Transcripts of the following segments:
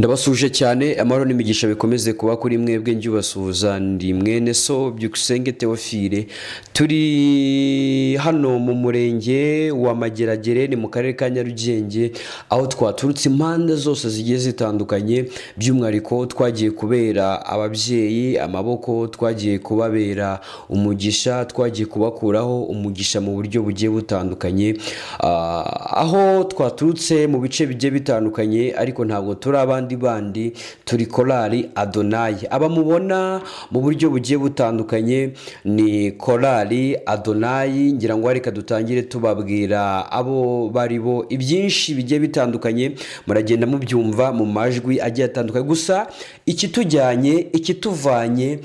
Ndabasuhuje cyane, amahoro n'imigisha bikomeze kuba kuri mwebwe. Njye ubasuhuza ndi mwene so Byukusenge Theophile. Turi hano mu murenge wa Mageragere, ni mu karere ka Nyarugenge, aho twaturutse impande zose zigiye zitandukanye. By'umwihariko twagiye kubera ababyeyi amaboko, twagiye kubabera umugisha, twagiye kubakuraho umugisha mu buryo bugiye butandukanye. Aho twaturutse mu bice bigiye bitandukanye, ariko ntabwo turi abandi bandi, turi korali Adonayi. Aba mubona mu buryo bugiye butandukanye ni korali Adonayi. Ngira ngo reka dutangire tubabwira abo bari bo. Ibyinshi bigiye bitandukanye muragenda mubyumva mu majwi agiye atandukanye. Gusa ikitujyanye, ikituvanye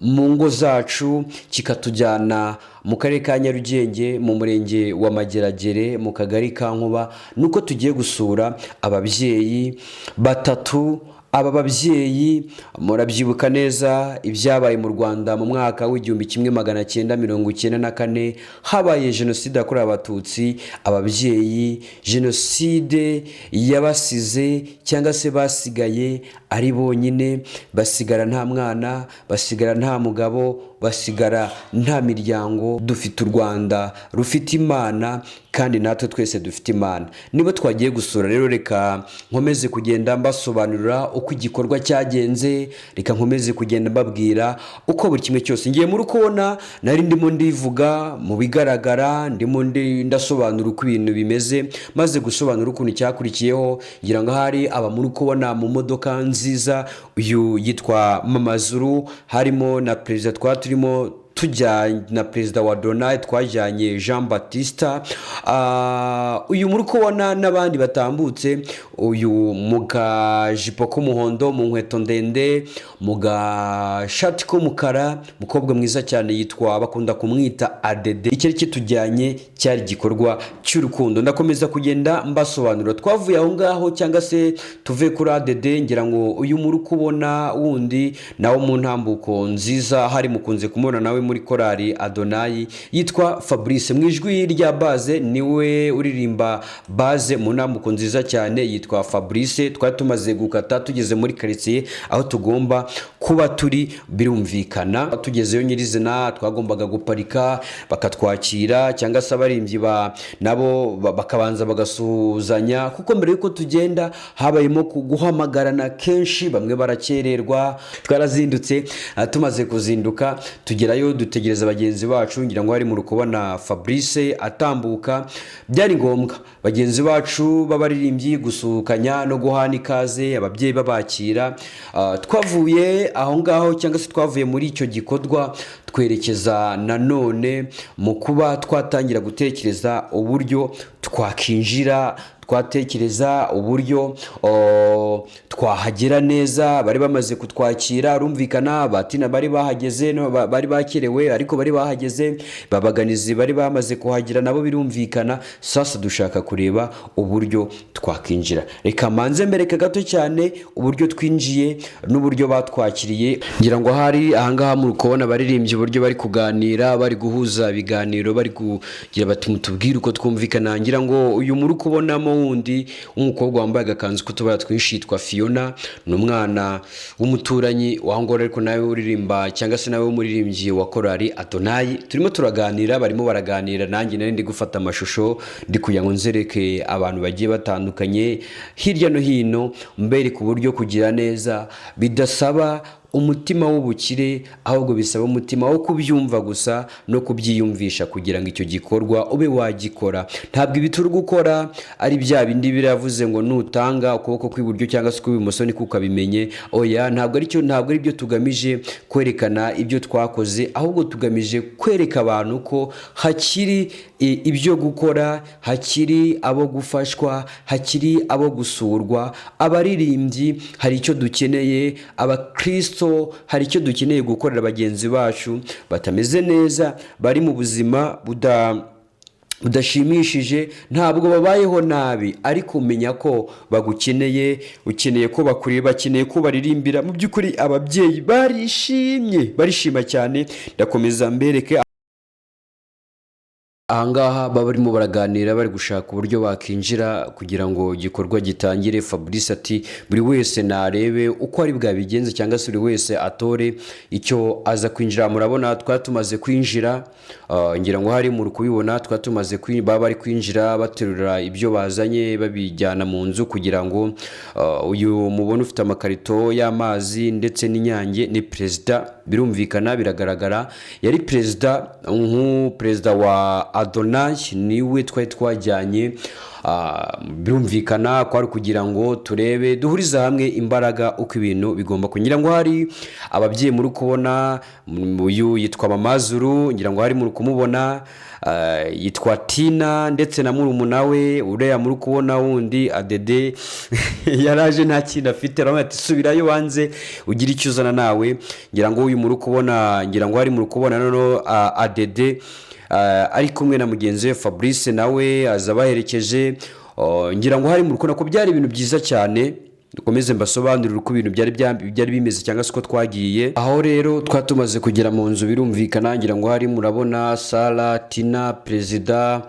mu ngo zacu kikatujyana mu karere ka Nyarugenge, mu murenge wa Mageragere, mu kagari ka Nkuba, nuko tugiye gusura ababyeyi batatu. Aba babyeyi murabyibuka neza ibyabaye mu Rwanda mu mwaka w'1994, habaye Jenoside yakorewe Abatutsi. Ababyeyi Jenoside yabasize cyangwa se basigaye ari bonyine, basigara nta mwana, basigara nta mugabo, basigara nta miryango. Dufite u Rwanda rufite Imana, kandi natwe twese dufite Imana. Niba twagiye gusura rero, reka nkomeze kugenda mbasobanurira uko igikorwa cyagenze, reka nkomeze kugenda mbabwira uko buri kimwe cyose ngiye muri kubona. Nari ndimo ndivuga mu bigaragara, ndimo ndasobanura uko ibintu bimeze. Maze gusobanura ukuntu cyakurikiyeho, ngira ngo ahari aba muri kubona mu modoka nziza, uyu yitwa Mamazuru, harimo na perezida twari turimo tujyanye, na perezida wa Adonayi twajyanye, Jean Batista. Uyu muri kubona n'abandi batambutse, uyu mu kajipo k'umuhondo, mu nkweto ndende, mu gashati k'umukara, umukobwa mwiza cyane, yitwa, bakunda kumwita Adede. Icyari kitujyanye cyari igikorwa cy'urukundo. Ndakomeza kugenda mbasobanurira. Twavuye aho ngaho cyangwa se tuve kuri Adede, ngira ngo uyu muri kubona wundi nawe mu ntambuko nziza, hari mukunze kumubona nawe muri korali Adonayi, yitwa Fabrice mu ijwi rya bass, niwe uririmba bass mu ntambuko nziza cyane, yitwa Fabrice. Twari tumaze gukata, tugeze muri karitsiye aho tugomba kuba turi. Birumvikana, tugezeyo nyirizina twagombaga guparika bakatwakira, cyangwa se abaririmbyi ba nabo bakabanza bagasuhuzanya, kuko mbere y'uko tugenda habayemo guhamagarana kenshi, bamwe barakererwa. Twarazindutse, tumaze kuzinduka tugerayo, dutegereza bagenzi bacu. Ngira ngo hari mu kubona Fabrice atambuka. Byari ngombwa bagenzi bacu b'abaririmbyi gusuhukanya no guhana ikaze, ababyeyi babakira. Twavuye aho ngaho cyangwa se twavuye muri icyo gikorwa, twerekeza nanone mu kuba twatangira gutekereza uburyo twakinjira, twatekereza uburyo twahagera neza. Bari bamaze kutwakira, rumvikana batina bari bahageze, no, bari bakerewe ariko bari bahageze. Babaganizi bari bamaze kuhagera nabo, birumvikana. Sasa dushaka kureba uburyo twakinjira. Reka manze mbereke gato cyane uburyo twinjiye n'uburyo batwakiriye. Ngira ngo hari ahangaha muri kubona abaririmbyi uburyo bari kuganira, bari guhuza ibiganiro, bari kugira bati: "Mutubwire uko twumvikana." Ngira ngo uyu muri kubonamo wundi w'umukobwa wambaye agakanzu k'utubara twinshi yitwa Fiona, ni umwana w'umuturanyi waho ngaho, ariko nawe uririmba cyangwa se nawe w'umuririmbyi wa korali Adonayi. Turimo turaganira, barimo baraganira, nanjye nari ndi gufata amashusho, ndi kugira ngo nzereke abantu bagiye batandukanye hirya no hino, mbereke uburyo kugira neza bidasaba umutima w'ubukire, ahubwo bisaba umutima wo kubyumva gusa no kubyiyumvisha kugira ngo icyo gikorwa ube wagikora. Ntabwo ibi turi gukora ari bya bindi biravuze ngo nutanga ukuboko kw'iburyo cyangwa se kw'ibumoso niko ukabimenye. Oya, ntabwo aricyo, ntabwo ari byo tugamije kwerekana ibyo twakoze, ahubwo tugamije kwereka abantu ko hakiri ibyo gukora, hakiri abo gufashwa, hakiri abo gusurwa. Abaririmbyi hari icyo dukeneye, abakristo hari icyo dukeneye gukorera bagenzi bacu batameze neza, bari mu buzima budashimishije. Ntabwo babayeho nabi, ariko umenya ko bagukeneye, ukeneye ko bakureba, bakeneye ko baririmbira. Mu by'ukuri ababyeyi barishimye, barishima cyane. Ndakomeza mbereke. Ahangaha baba barimo baraganira, bari gushaka uburyo bakinjira kugira ngo igikorwa gitangire. Fabrice ati buri wese narebe uko ari bwabigenze, cyangwa se buri wese atore icyo aza kwinjira. Murabona twari tumaze kwinjira, ngira ngo hari muri kubibona, twari tumaze baba bari kwinjira baterura ibyo bazanye babijyana mu nzu kugira ngo uyu mubona ufite amakarito y'amazi ndetse n'inyange ni perezida. Birumvikana, biragaragara, yari perezida nk'uperezida wa Adonai, niwe twari twajyanye. Birumvikana ko ari kugira ngo turebe duhurize hamwe imbaraga uko ibintu bigomba kugira ngo hari ababyeyi muri kubona. Uyu yitwa Mama Zuru, ngira ngo hari muri kumubona, yitwa Tina ndetse na murumuna we uriya muri kubona wundi Adede yaraje nta kintu afite, aravuga ati subirayo wanze ugire icyo uzana nawe. Ngira ngo uyu muri kubona, ngira ngo hari muri kubona noneho Adede ari kumwe na mugenzi we Fabrice, nawe aza abaherekeje. Ngira ngo hari mu rukundo ko byari ibintu byiza cyane. Dukomeze mbasobanurire uko ibintu byari bimeze cyangwa se uko twagiye. Aho rero twari tumaze kugera mu nzu, birumvikana, ngira ngo hari murabona Sara, Tina, perezida,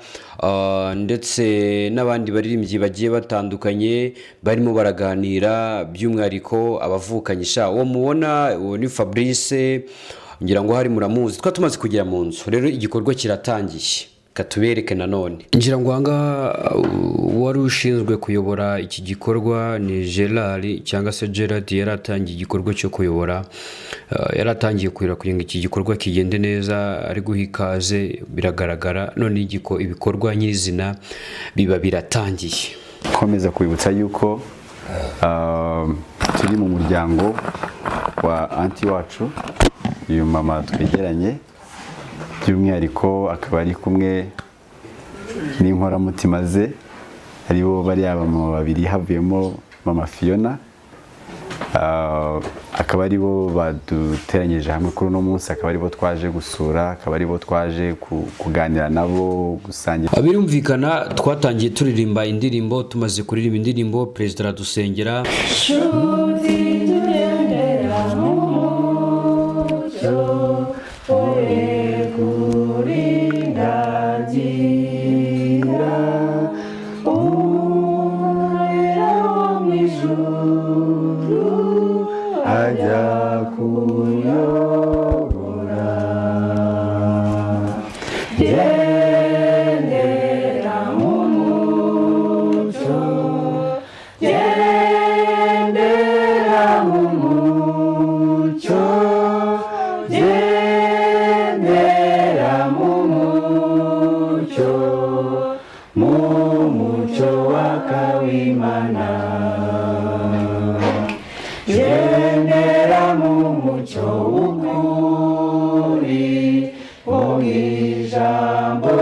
ndetse n'abandi baririmbyi bagiye batandukanye barimo baraganira, by'umwihariko abavukanye. Sha uwo mubona uwo ni Fabrice, ngira ngo hari muramuzi. Twari tumaze kugera mu nzu rero, igikorwa kiratangiye. Katubereke nanone, ngira ngo ahangaha uwari ushinzwe kuyobora iki gikorwa ni Gerard cyangwa se Gerard. Yari atangiye igikorwa cyo kuyobora, yari atangiye kuyobora kugira ngo iki gikorwa kigende neza, ari guha ikaze biragaragara. None ibikorwa nyirizina biba biratangiye. Nkomeza kwibutsa yuko turi mu muryango wa aunty wacu, uyu mama twegeranye, by'umwihariko akaba ari kumwe n'inkoramutima ze, aribo bariya bamama babiri havuyemo mama Fiona. Akaba aribo baduteranyirije hamwe kuri uno munsi, akaba aribo twaje gusura, akaba aribo twaje kuganira nabo, gusangira. Birumvikana twatangiye turirimba indirimbo. Tumaze kuririmba indirimbo, perezida aradusengera. Nshuti tugendera mu mucyo, oye kurindagira umwera wo mu ijuru ajya kuyobora. Gendera mu mucyo, gendera mu mucyo, gendera mu mucyo, mu mucyo w'akawimana, gendera mu mucyo w'ukuri, wo mu ijambo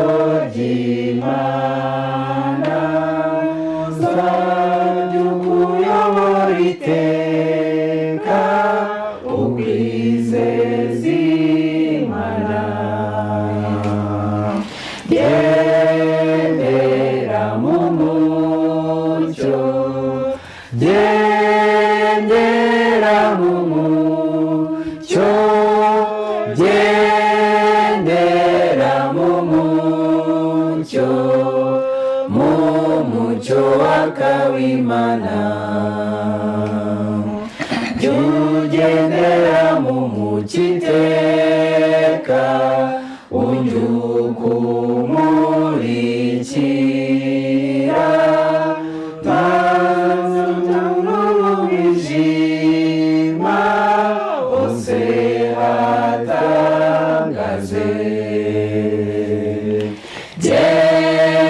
ry'Imana, uzajya ukuyobora iteka, ukwizeza Imana. Gendera mu mucyo, gendera mu mucyo, gendera mu mucyo, mu mucyo w'akawimana, jya ugendera mu mucyo iteka, ujye ukumurikira, maze uturure umwijima hose hatangaze.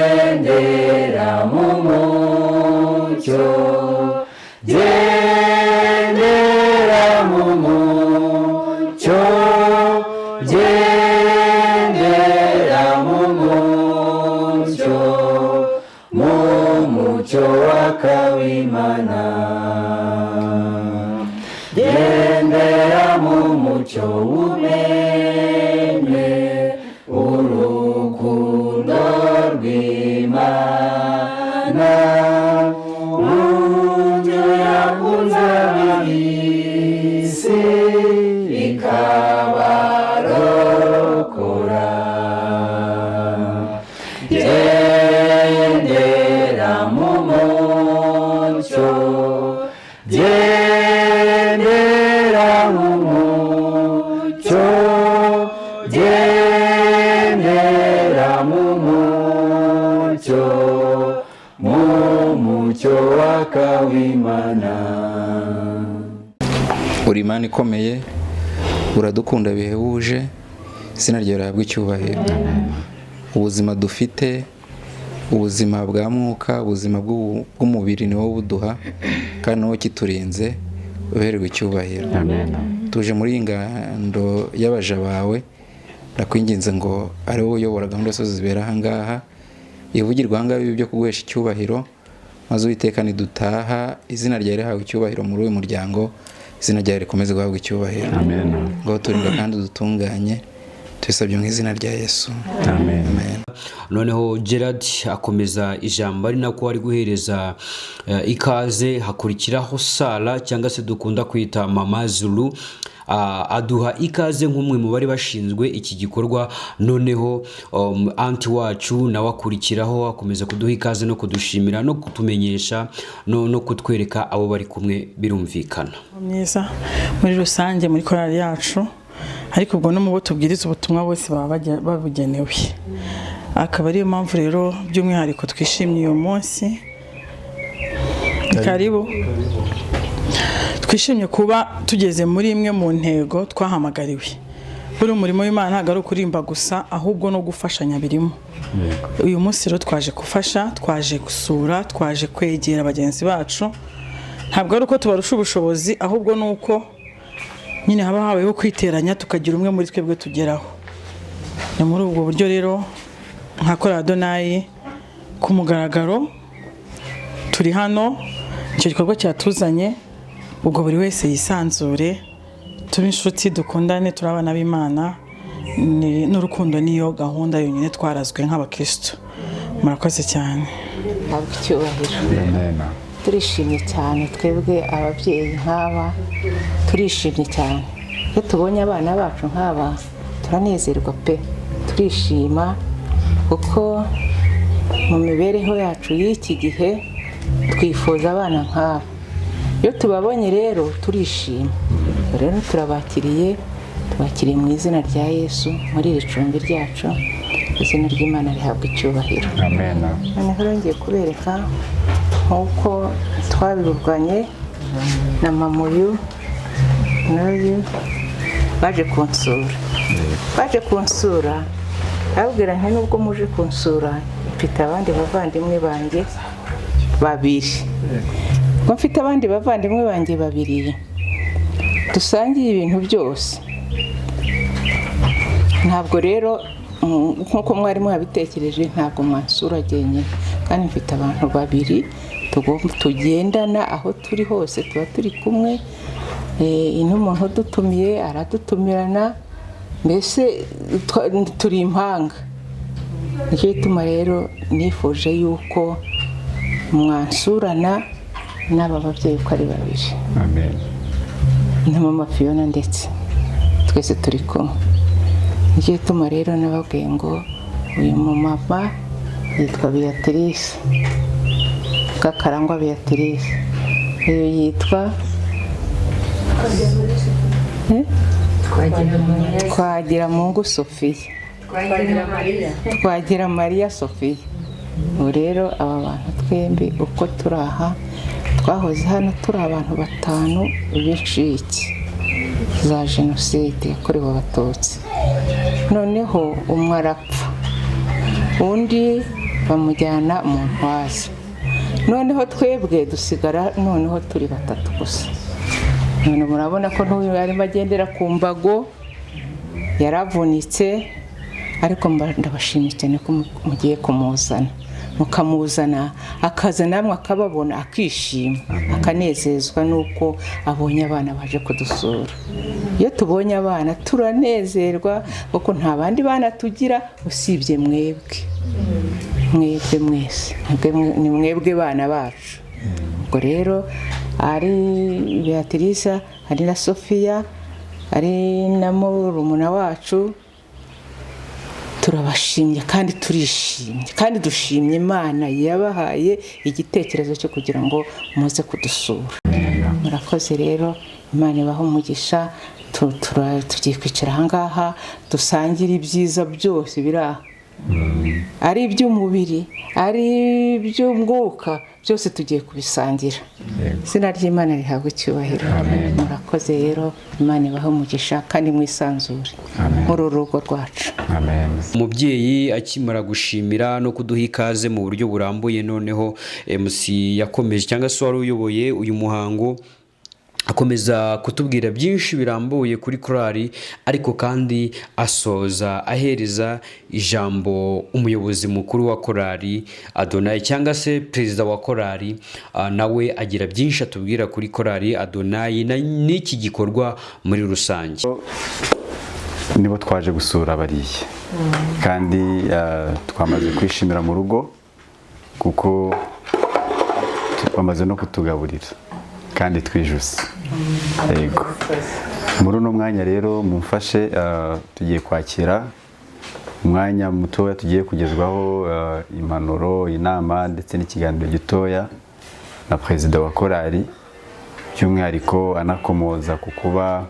Gendera mu mucyo, gendera mu mucyo, gendera mu mucyo, mu mucyo w'akawimana, gendera mu mucyo umenye urukundo rw'Imana, uburyo yakunze ab'isi ikabarokora. Gendera mu mucyo, gendera mu mucyo, mu mucyo w'akawimana. Uri Imana ikomeye, uradukunda bihebuje, izina ryawe rihabwa icyubahiro. Ubuzima dufite, ubuzima bwa mwuka, ubuzima bw'umubiri ni wowe ubuduha kandi ni wowe ukiturinze, uhererwa icyubahiro. Tuje muri iyi ngando y'abaja bawe, ndakwinginze ngo ari wowe uyobora gahunda zose zibera aha ngaha, ivugirwa aha ngaha bibe ibyo kuguhesha icyubahiro, maze Uwiteka nidutaha izina ryawe rihawe icyubahiro muri uyu muryango, izina ryawe rikomeze guhabwa icyubahiro. Ngo turinde kandi dutunganye, tubisabye mu izina rya Yesu. Amen. Amen. Noneho Gerard akomeza ijambo ari nako ari guhereza ikaze, hakurikiraho Sara cyangwa se dukunda kwita Mama Zulu, aduha ikaze nk'umwe mu bari bashinzwe iki gikorwa. Noneho aunty wacu nawe akurikiraho akomeza kuduha ikaze no kudushimira no kutumenyesha no kutwereka abo bari kumwe, birumvikana. Myiza muri rusange muri korali yacu, ariko ubwo no mu bo tubwiriza ubutumwa bose baba babugenewe, akaba ariyo mpamvu rero by'umwihariko twishimiye uyu munsi. Ni karibu, twishimye kuba tugeze muri imwe mu ntego twahamagariwe. Buri umurimo w'Imana ntabwo ari ukuririmba gusa, ahubwo no gufashanya birimo. Uyu munsi rero twaje gufasha, twaje gusura, twaje kwegera bagenzi bacu. Ntabwo ari uko tubarusha ubushobozi, ahubwo ni uko nyine haba habayeho kwiteranya tukagira umwe muri twebwe tugeraho. Ni muri ubwo buryo rero nka Korali Adonayi ku mugaragaro turi hano, icyo gikorwa cyatuzanye. Ubwo buri wese yisanzure, tube inshuti, dukundane, turi abana b'Imana. N'urukundo niyo gahunda yonyine twarazwe nk'abakristo. Murakoze cyane. Habwa icyubahiro. Amen. Turishimye cyane twebwe ababyeyi nk'aba, turishimye cyane iyo tubonye abana bacu nk'aba, turanezerwa pe, turishima kuko mu mibereho yacu y'iki gihe twifuza abana nk'aba. Iyo tubabonye rero turishima. Rero turabakiriye, tubakiriye mu izina rya Yesu muri iri cumbi ryacu. Izina ry'Imana rihabwa icyubahiro. Amen. Noneho rero ngiye kubereka nk'uko twabivuganye na mama uyu n'uyu baje kunsura. Baje kunsura, ababwira nti nubwo muje kunsura, mfite abandi bavandimwe banjye babiri. Ubwo mfite abandi bavandimwe banjye babiri dusangiye ibintu byose. Ntabwo rero nk'uko mwari mwabitekereje, ntabwo mwansura jyenyine, kandi mfite abantu babiri tugendana aho turi hose, tuba turi kumwe. N'umuntu udutumiye aradutumirana, mbese turi impanga. Nicyo gituma rero nifuje yuko mwansurana n'aba babyeyi uko ari babiri. Amen. Na mama Fiona, ndetse twese turi kumwe. Nicyo gituma rero nababwiye ngo uyu mumama yitwa Beatrice Kakarangwa Beatrice, uyu yitwa Twagiramungu Sophia, Twagira Mariya Sophia. Ubu rero aba bantu twembi uko turi aha, twahoze hano turi abantu batanu b'incike za jenoside yakorewe Abatutsi. Noneho umwe arapfa, undi bamujyana mu Ntwaza, noneho twebwe dusigara noneho turi batatu gusa. None murabona ko n'uyu arimo agendera ku mbago, yaravunitse, ariko ndabashimiye cyane ko mugiye kumuzana, mukamuzana akaza namwe akababona, akishima, akanezezwa n'uko abonye abana baje kudusura. Iyo tubonye abana turanezerwa, kuko nta bandi bana tugira usibye mwebwe, mwebwe mwese ni mwebwe bana bacu. Ubwo rero ari Beatrice, ari na Sophia, ari na murumuna wacu, turabashimye kandi turishimye, kandi dushimye Imana yabahaye igitekerezo cyo kugira ngo muze kudusura. Murakoze rero, Imana ibahe umugisha. Tugiye kwicara ahangaha dusangire ibyiza byose biri aha, ari iby'umubiri, ari iby'umwuka, byose tugiye kubisangira. Izina ry'Imana rihabwe icyubahiro. Murakoze rero, Imana ibahe umugisha kandi mwisanzure muri uru rugo rwacu. Amen. Umubyeyi akimara gushimira no kuduha ikaze mu buryo burambuye, noneho MC yakomeje, cyangwa se wari uyoboye uyu muhango akomeza kutubwira byinshi birambuye kuri korali, ariko kandi asoza ahereza ijambo umuyobozi mukuru wa korali Adonayi, cyangwa se perezida wa korali, nawe agira byinshi atubwira kuri korali Adonayi n'iki gikorwa muri rusange. Nibo twaje gusura bariya, kandi twamaze kwishimira mu rugo kuko bamaze no kutugaburira kandi twijuse. Yego, muri uno mwanya rero mumfashe, tugiye kwakira umwanya mutoya, tugiye kugezwaho impanuro, inama ndetse n'ikiganiro gitoya na perezida wa korali, by'umwihariko anakomoza ku kuba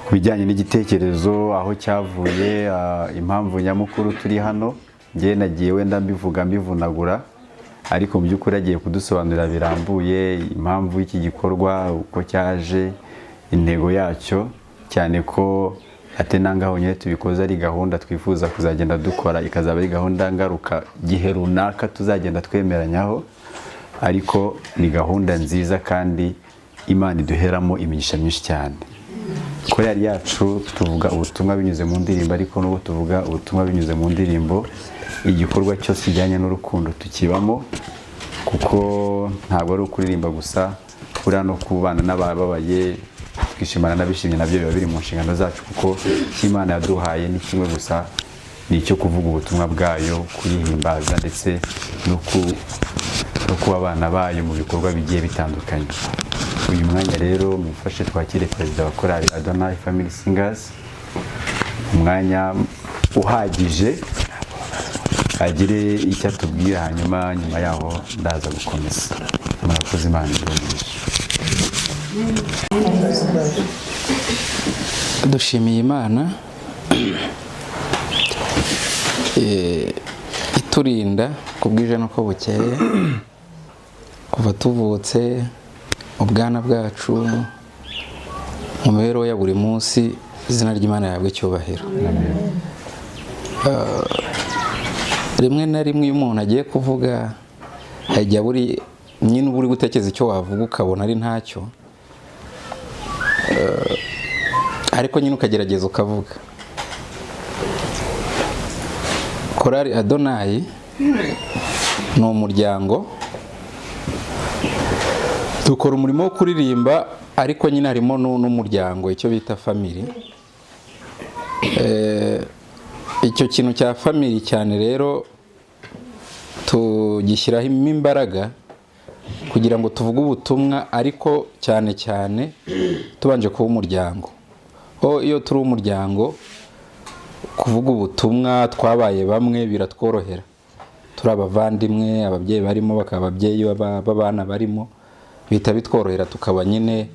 ku bijyanye n'igitekerezo, aho cyavuye, impamvu nyamukuru turi hano. Njye nagiye wenda mbivuga mbivunagura, ariko mu by'ukuri agiye kudusobanurira birambuye impamvu y'iki gikorwa, uko cyaje, intego yacyo, cyane ko ate nanga honyine tubikoze ari gahunda twifuza kuzagenda dukora, ikazaba ari gahunda ngaruka gihe runaka tuzagenda twemeranyaho, ariko ni gahunda nziza kandi Imana iduheramo imigisha myinshi cyane. Korali yacu tuvuga ubutumwa binyuze mu ndirimbo, ariko n'ubwo tuvuga ubutumwa binyuze mu ndirimbo, igikorwa cyose kijyanye n'urukundo tukibamo, kuko ntabwo ari ukuririmba gusa, buriya no kubana n'abababaye, twishimana n'abishimye, nabyo biba biri mu nshingano zacu, kuko icyo Imana yaduhaye ni kimwe gusa, ni icyo kuvuga ubutumwa bwayo, kuyihimbaza ndetse no kuba abana bayo mu bikorwa bigiye bitandukanye. Uyu mwanya rero mufashe twakire perezida wa korali Adonai Family Singers, umwanya uhagije agire icyo atubwira, hanyuma nyuma yaho ndaza gukomeza. Murakoze, Imana ibahe. Dushimiye Imana iturinda ku bwije n'uko bukeye, kuva tuvutse, mu bwana bwacu, mu mibereho ya buri munsi. Izina ry'Imana yahabwe icyubahiro. Rimwe na rimwe iyo umuntu agiye kuvuga, hajya buri nyine uba uri gutekereza icyo wavuga ukabona ari ntacyo, ariko nyine ukagerageza ukavuga. Korali Adonayi ni umuryango, dukora umurimo wo kuririmba, ariko nyine harimo n'umuryango, icyo bita family. Icyo kintu cya family cyane rero tugishyiraho imbaraga kugira ngo tuvuge ubutumwa, ariko cyane cyane tubanje kuba umuryango. Iyo turi umuryango, kuvuga ubutumwa twabaye bamwe biratworohera. Turi abavandimwe, ababyeyi barimo bakaba ababyeyi b'abana barimo, bihita bitworohera tukaba nyine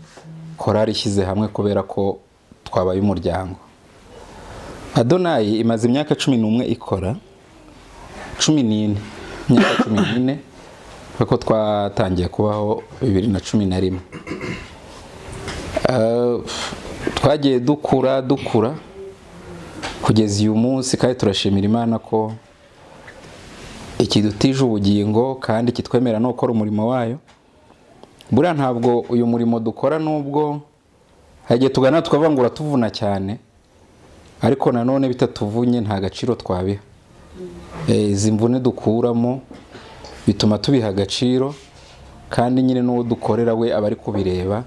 korali ishyize hamwe kubera ko twabaye umuryango. Adonayi imaze imyaka 11 ikora, 14, imyaka 14, kuko twatangiye kubaho 2011. Twagiye dukura kugeza uyu munsi, kandi turashimira Imana ko ikidutije ubugingo kandi kitwemera no gukora umurimo wayo. Buriya ntabwo uyu murimo dukora, nubwo hagiye tugana tukavuga ngo uratuvuna cyane, ariko nanone bitatuvunye nta gaciro twabiha. Izi mvune dukuramo bituma tubiha agaciro, kandi nyine n'uwo dukorera we aba ari kubireba,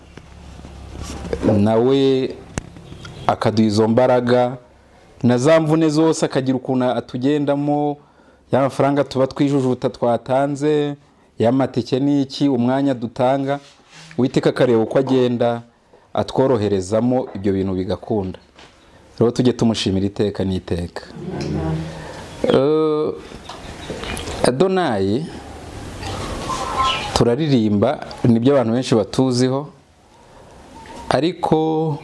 nawe akaduha izo mbaraga na za mvune zose, akagira ukuntu atugendamo, ya mafaranga tuba twijujuta twatanze, y'amatike n'iki, umwanya dutanga, Uwiteka akareba uko agenda atworoherezamo ibyo bintu bigakunda. Rero tujye tumushimira iteka n'iteka. Adonayi turaririmba, nibyo abantu benshi batuziho, Ariko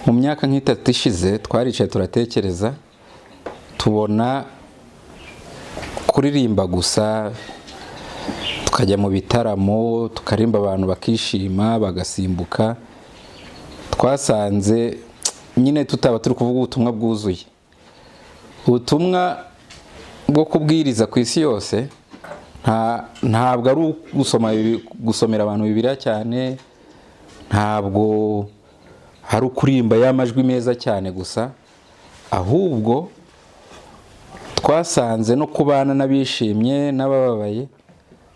mu myaka nk'itatu ishize twaricaye turatekereza, tubona kuririmba gusa, tukajya mu bitaramo tukarimba abantu bakishima bagasimbuka, twasanze nyine tutaba turi kuvuga ubutumwa bwuzuye. Ubutumwa bwo kubwiriza ku isi yose ntabwo ari gusomera abantu Bibiliya cyane, ntabwo ari ukurimba y'amajwi meza cyane gusa, ahubwo twasanze no kubana n'abishimye n'abababaye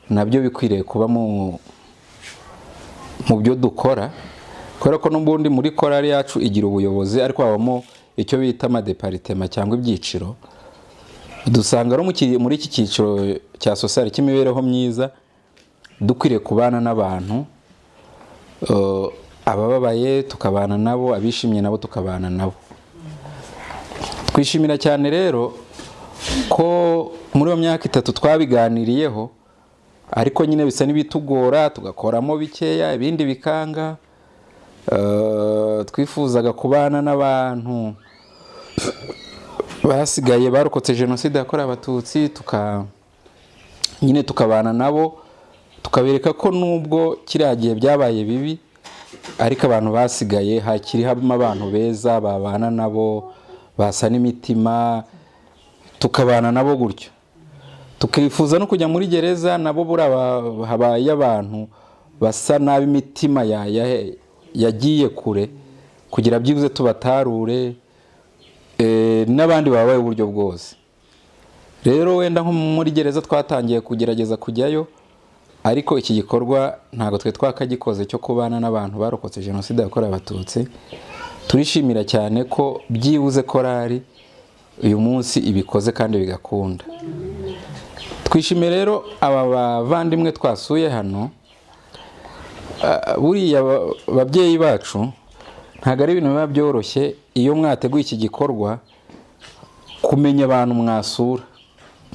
nabyo bikwiriye kuba mu byo dukora, kubera ko n'ubundi muri korali yacu igira ubuyobozi, ariko habamo icyo bita amadeparitema cyangwa ibyiciro. Dusanga no muri iki cyiciro cya sosiyete cy'imibereho myiza dukwiriye kubana n'abantu, abababaye tukabana nabo, abishimye nabo tukabana nabo. Twishimira cyane rero ko muri iyo myaka itatu twabiganiriyeho, ariko nyine bisa n'ibitugora, tugakoramo bikeya ibindi bikanga. Twifuzaga kubana n'abantu basigaye barokotse jenoside yakorewe Abatutsi, nyine tukabana nabo, tukabereka ko nubwo kiriya gihe byabaye bibi, ariko abantu basigaye hakiri habamo abantu beza babana nabo, basa n'imitima, tukabana nabo gutyo. Tukifuza no kujya muri gereza nabo, buriya habaye abantu basa nabi, imitima yagiye kure, kugira byibuze tubatarure, n'abandi babaye uburyo bwose. Rero wenda nko muri gereza twatangiye kugerageza kujyayo, ariko iki gikorwa ntabwo twe twakagikoze cyo kubana n'abantu barokotse jenoside yakorewe Abatutsi. Turishimira cyane ko byibuze korali uyu munsi ibikoze kandi bigakunda. Twishimiye rero aba bavandimwe twasuye hano. Buriya ababyeyi bacu ntabwo ari ibintu biba byoroshye iyo mwateguye iki gikorwa kumenya abantu mwasura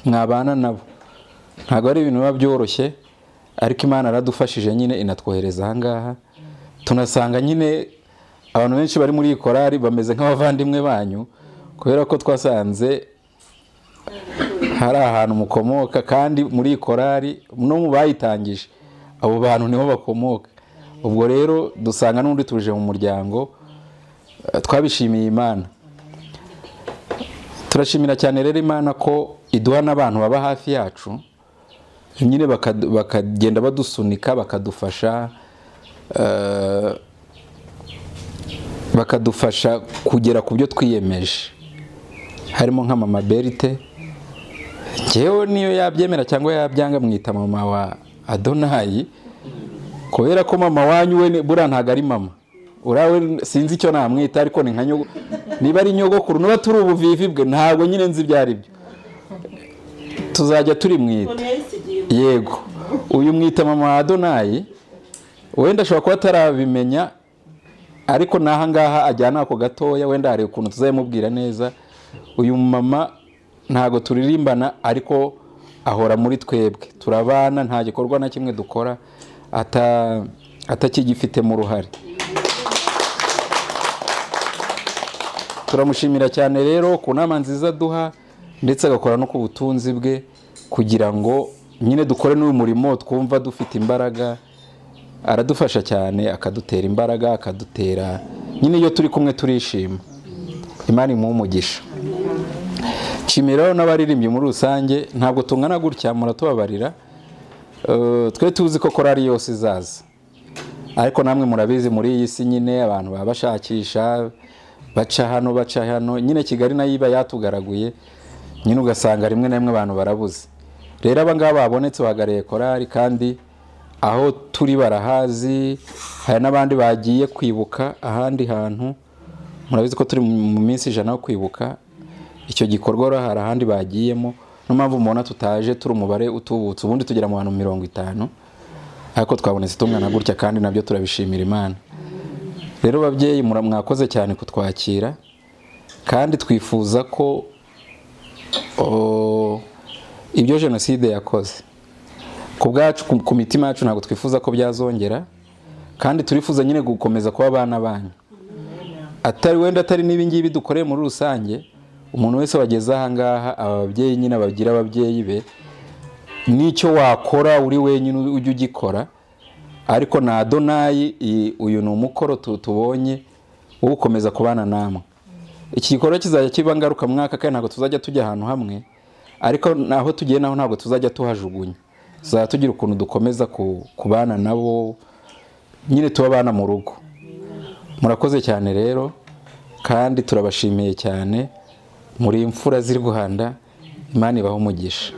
mwabana nabo, ntabwo ari ibintu biba byoroshye, ariko Imana yaradufashije nyine inatwohereza aha ngaha, tunasanga nyine abantu benshi bari muri iyi korali bameze nk'abavandimwe banyu, kubera ko twasanze hari ahantu mukomoka, kandi muri iyi korali no mu bayitangije abo bantu niho bakomoka. Ubwo rero dusanga n'undi tuje mu muryango, twabishimiye Imana. Turashimira cyane rero Imana ko iduha n'abantu baba hafi yacu, nyine bakagenda badusunika, bakadufasha, bakadufasha kugera ku byo twiyemeje. Harimo nka Mama Berite, njyewe niyo yabyemera cyangwa yabyanga mwita mama wa Adonayi, kubera ko mama wanyu we buriya ntabwo ari mama, urawe sinzi icyo namwita, ariko ni nka niba ari nyogokuru, niba turi ubuvivi bwe ntabwo nyine nzi ibyo ari byo, tuzajya turimwita. Yego, uyu mwita mama wa Adonayi, wenda ashobora kuba atarabimenya, ariko n'aha ngaha ajyana ako gatoya, wenda hari ukuntu tuzabimubwira neza. Uyu mama ntabwo turirimbana, ariko ahora muri twebwe, turabana, nta gikorwa na kimwe dukora atakigifitemo uruhare. Turamushimira cyane rero ku nama nziza duha, ndetse agakora no ku butunzi bwe, kugira ngo nyine dukore n'uyu murimo twumva dufite imbaraga. Aradufasha cyane, akadutera imbaraga, akadutera nyine iyo turi kumwe turishima. Imana imuhe umugisha. Nshimira n'abaririmbyi muri rusange, ntabwo tungana gutya muratubabarira, twe tuzi ko korali yose izaza, ariko namwe murabizi muri iyi si nyine abantu baba bashakisha, baca hano baca hano, nyine Kigali nayo iba yatugaraguye nyine, ugasanga rimwe na rimwe abantu barabuze. Rero aba ngaba babonetse bahagarariye korali, kandi aho turi barahazi, hari n'abandi bagiye kwibuka ahandi hantu. Murabizi ko turi mu minsi 100 yo kwibuka icyo gikorwa, hari ahandi bagiyemo, niyo mpamvu mubona tutaje turi umubare utubutse, ubundi tugera mu bantu 50, ariko twabonetse tungana gutya, kandi nabyo turabishimira Imana. Rero babyeyi mwakoze cyane kutwakira, kandi twifuza ko ibyo jenoside yakoze ku bwacu, ku mitima yacu, ntabwo twifuza ko byazongera, Kandi turifuza nyine gukomeza kuba abana banyu, atari wenda atari n'ibingibi dukoreye muri rusange. Umuntu wese wageze ahangaha, aba babyeyi nyine bagira ababyeyi be, n'icyo wakora uri wenyine ujye ugikora. Ariko na Adonayi, uyu ni umukoro tubonye wo gukomeza kubana namwe. Iki gikorwa kizajya kiba ngarukamwaka, kandi ntabwo tuzajya tujya ahantu hamwe, ariko naho tugiye naho ntabwo tuzajya tuhajugunya. Tuzajya tugira ukuntu dukomeza kubana nabo nyine, tuba abana mu rugo. Murakoze cyane rero, kandi turabashimiye cyane. Muri imfura z'i Rwanda, Imana ibahe umugisha.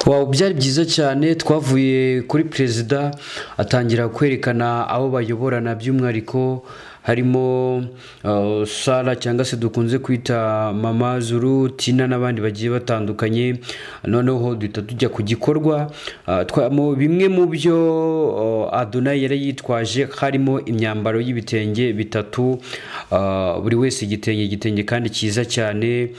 Wow, byari byiza cyane. Twavuye kuri perezida, atangira kwerekana abo bayoborana, by'umwihariko harimo Sara cyangwa se dukunze kwita Mama Zuru, Tina n'abandi bagiye batandukanye. Noneho duhita tujya ku gikorwa. Bimwe mu byo Adonai yari yitwaje harimo imyambaro y'ibitenge bitatu, buri wese igitenge, igitenge kandi cyiza cyane.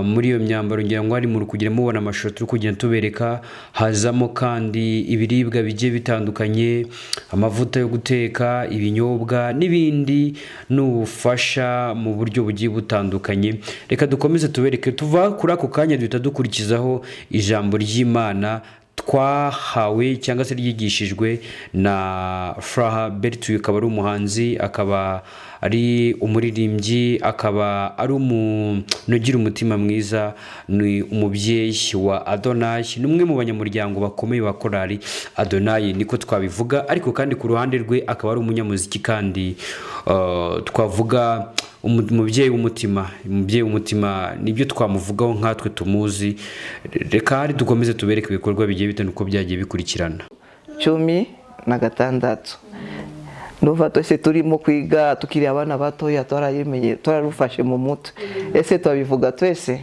Muri iyo myambaro, ngira ngo hari muri kugenda mubona amashusho turi kugenda tubereka, hazamo kandi ibiribwa bigiye bitandukanye, amavuta yo guteka, ibinyobwa n'ibindi, n'ubufasha mu buryo bugiye butandukanye. Reka dukomeze tubereke. Tuva kuri ako kanya duhita dukurikizaho ijambo ry'Imana twahawe cyangwa se ryigishijwe na Furaha Bertu, akaba ari umuhanzi, akaba ari umuririmbyi, akaba ari umuntu ugira umutima mwiza, ni umubyeyi wa Adonayi, ni umwe mu banyamuryango bakomeye ba korali Adonayi, niko twabivuga. Ariko kandi ku ruhande rwe akaba ari umunyamuziki, kandi twavuga umubyeyi w'umutima. Umubyeyi w'umutima nibyo twamuvugaho nkatwe tumuzi. Reka hari dukomeze tubereke ibikorwa bigiye bitandukanye uko byagiye bikurikirana. 16. Ndumva twese turimo kwiga tukiri abana batoya, twarayimenye, twararufashe mu mutwe. Ese twabivuga twese?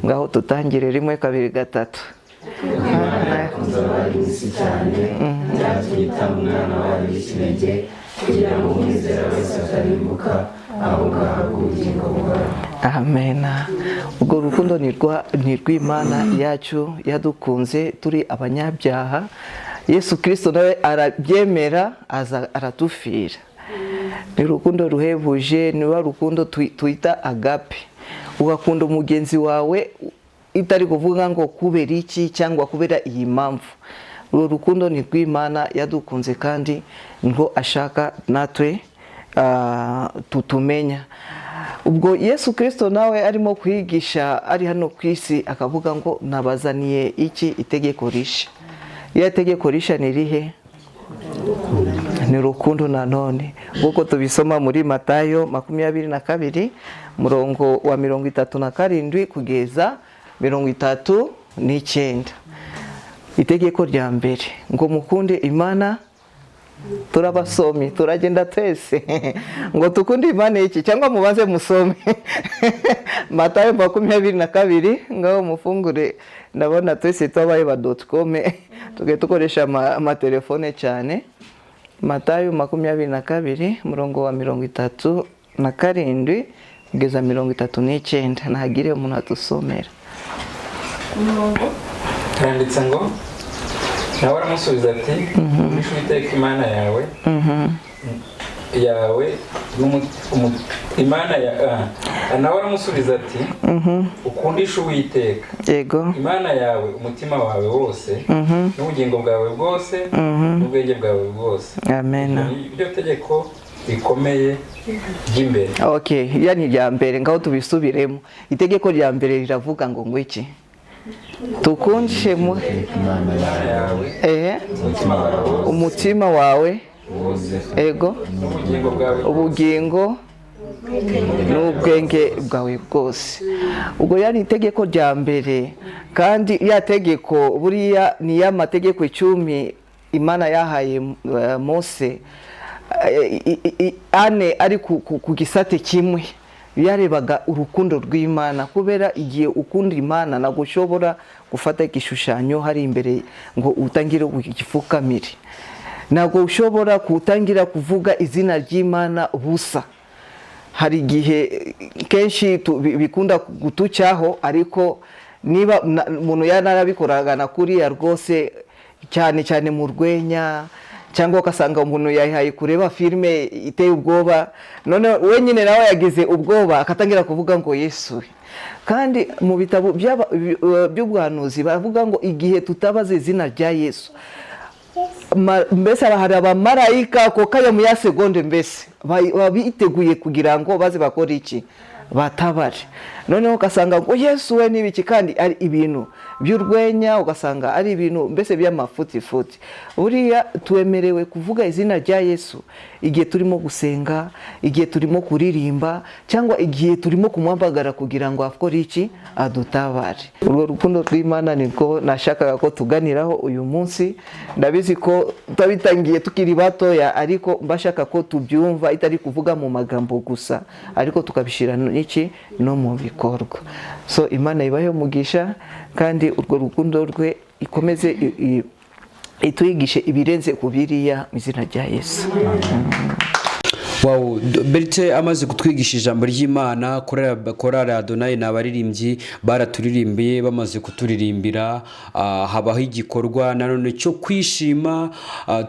Ngaho tutangire: rimwe, kabiri, gatatu. Imana yakunze abari mu isi cyane, byatumye itanga umwana wayo w'ikinege, kugira ngo umwizera wese atarimbuka, ahubwo ahabwe ubugingo buhoraho. Amena. Ubwo rukundo ni rw'Imana yacu yadukunze turi abanyabyaha. Yesu Kirisito nawe arabyemera, aza aradupfira. Ni urukundo ruhebuje, ni rwa rukundo twita agape. Ugakunda umugenzi wawe itari kuvuga ngo kubera iki cyangwa kubera iyi mpamvu. Uru rukundo ni rw'Imana yadukunze, kandi nirwo ashaka natwe tutumenya. Ubwo Yesu Kirisito nawe arimo kwigisha ari hano ku isi, akavuga ngo nabazaniye iki? Itegeko risha. Iyo tegeko risha ni rihe? Ni urukundo nanone, nk'uko tubisoma muri Matayo 22, murongo wa 37 kugeza 39. Itegeko rya mbere ngo mukunde Imana. Turabasomi, turagenda twese ngo tukunde Imana iki, cyangwa mubanze musome Matayo 22? Ngaho mufungure. Ndabona twese twabaye ba .com, tugiye dukoresha amatelefone cyane. Matayo 22, murongo wa 37 kugeza 39. Ntagire umuntu adusomera. Yanditse ngo: "Nawe aramusubiza ati: 'Ukundishe Uwiteka Imana yawe Imana ya.' Nawe aramusubiza ati: 'Ukundishe Uwiteka Imana yawe umutima wawe wose, n'ubugingo bwawe bwose, n'ubwenge bwawe bwose.' Amen. Iryo tegeko rikomeye ry'imbere." Okay, ya ni irya mbere. Ngaho tubisubiremo. Itegeko rya mbere riravuga ngo iki? Tukundishe mu Imana Imana yawe umutima wawe wose, umutima wawe wose, ego n'ubugingo bwawe bwose, ubugingo n'ubwenge bwawe bwose. Ubwo ya ni itegeko rya mbere, kandi ya tegeko buriya ni ya mategeko 10 Imana yahaye Mose. Ane ari ku gisate kimwe yarebaga urukundo rw'Imana, kubera igihe ukunda Imana ntabwo ushobora gufata igishushanyo hari imbere ngo utangire ugipfukamire, ntabwo ushobora gutangira kuvuga izina ry'Imana busa. Hari igihe kenshi bikunda gutucyaho, ariko niba umuntu yanarabikoraga na kuriya rwose. Cyane cyane mu rwenya, cyangwa ugasanga umuntu yayihaye kureba filime iteye ubwoba, none wenyine nawe yagize ubwoba, akatangira kuvuga ngo "Yesu we." Kandi mu bitabo by'ubuhanuzi baravuga ngo igihe tutabaze izina rya Yesu, mbese hari abamarayika ako kanya mu ya segonde, mbese baba biteguye kugira ngo baze bakore iki? Batabare. Noneho ugasanga ngo "Yesu we" n'ibiki, kandi ari ibintu by'urwenya, ugasanga ari ibintu mbese by'amafutifuti. Buriya twemerewe kuvuga izina rya Yesu igihe turimo gusenga, igihe turimo kuririmba, cyangwa igihe turimo kumuhamagara kugira ngo akore iki? Adutabare. Urwo rukundo rw'Imana nirwo nashakaga ko tuganiraho uyu munsi. Ndabizi ko twabitangiye tukiri batoya, ariko mbashaka ko tubyumva, itari kuvuga mu magambo gusa, ariko tukabishyira n'iki? No mu bikorwa. So Imana ibahe umugisha, kandi urwo rukundo rwe ikomeze itwigishe ibirenze ku biriya, mu izina rya Yesu. Wow, Berite amaze kutwigisha ijambo ry'Imana, korali Adonayi ni abaririmbyi baraturirimbiye. Bamaze kuturirimbira, habaho igikorwa nanone cyo kwishima,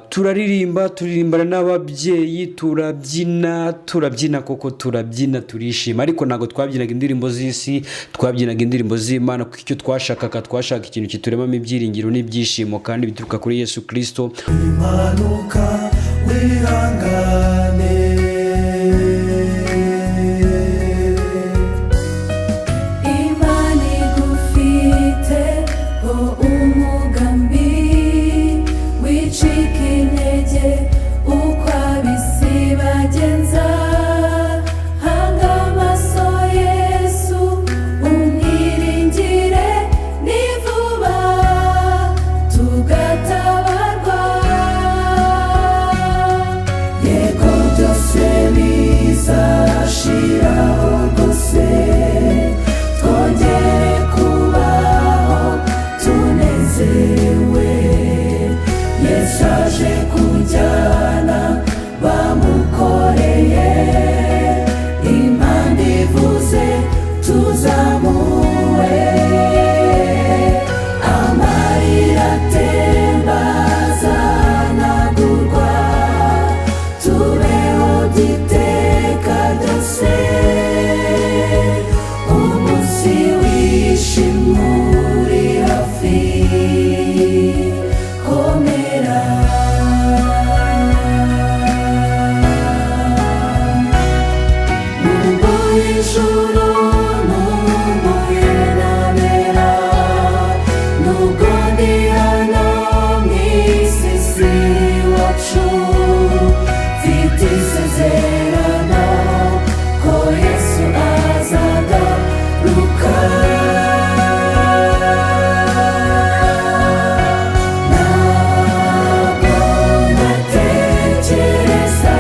turaririmba, turirimbana n'ababyeyi, turabyina, turabyina koko, turabyina, turishima. Ariko ntabwo twabyinaga indirimbo z'isi, twabyinaga indirimbo z'Imana, kuko icyo twashakaga, twashaka ikintu kituremamo ibyiringiro n'ibyishimo kandi bituruka kuri Yesu Kirisito. Impanuka, wihangane. Imana igufite ho umugambi, wicika intege uko ab'isi bagenza. Hanga amaso Yesu, umwiringire, ni vuba tugatabarwa. Yego, byose bizashiraho rwose, twongere kubaho tunezerewe. Yesu aje kujyana bamukoreye, impanda ivuze tuzamuwe, amarira atemba azanagurwa, tubeho by'iteka ryose. Umunsi w'ishimwe uri hafi, komera. Nkumbuye ijuru, nkumbuye n'abera, nubwo ndi hano mu isi si iwacu, mfite isezerano ko Yesu azagaruka. Ntabwo ndatekereza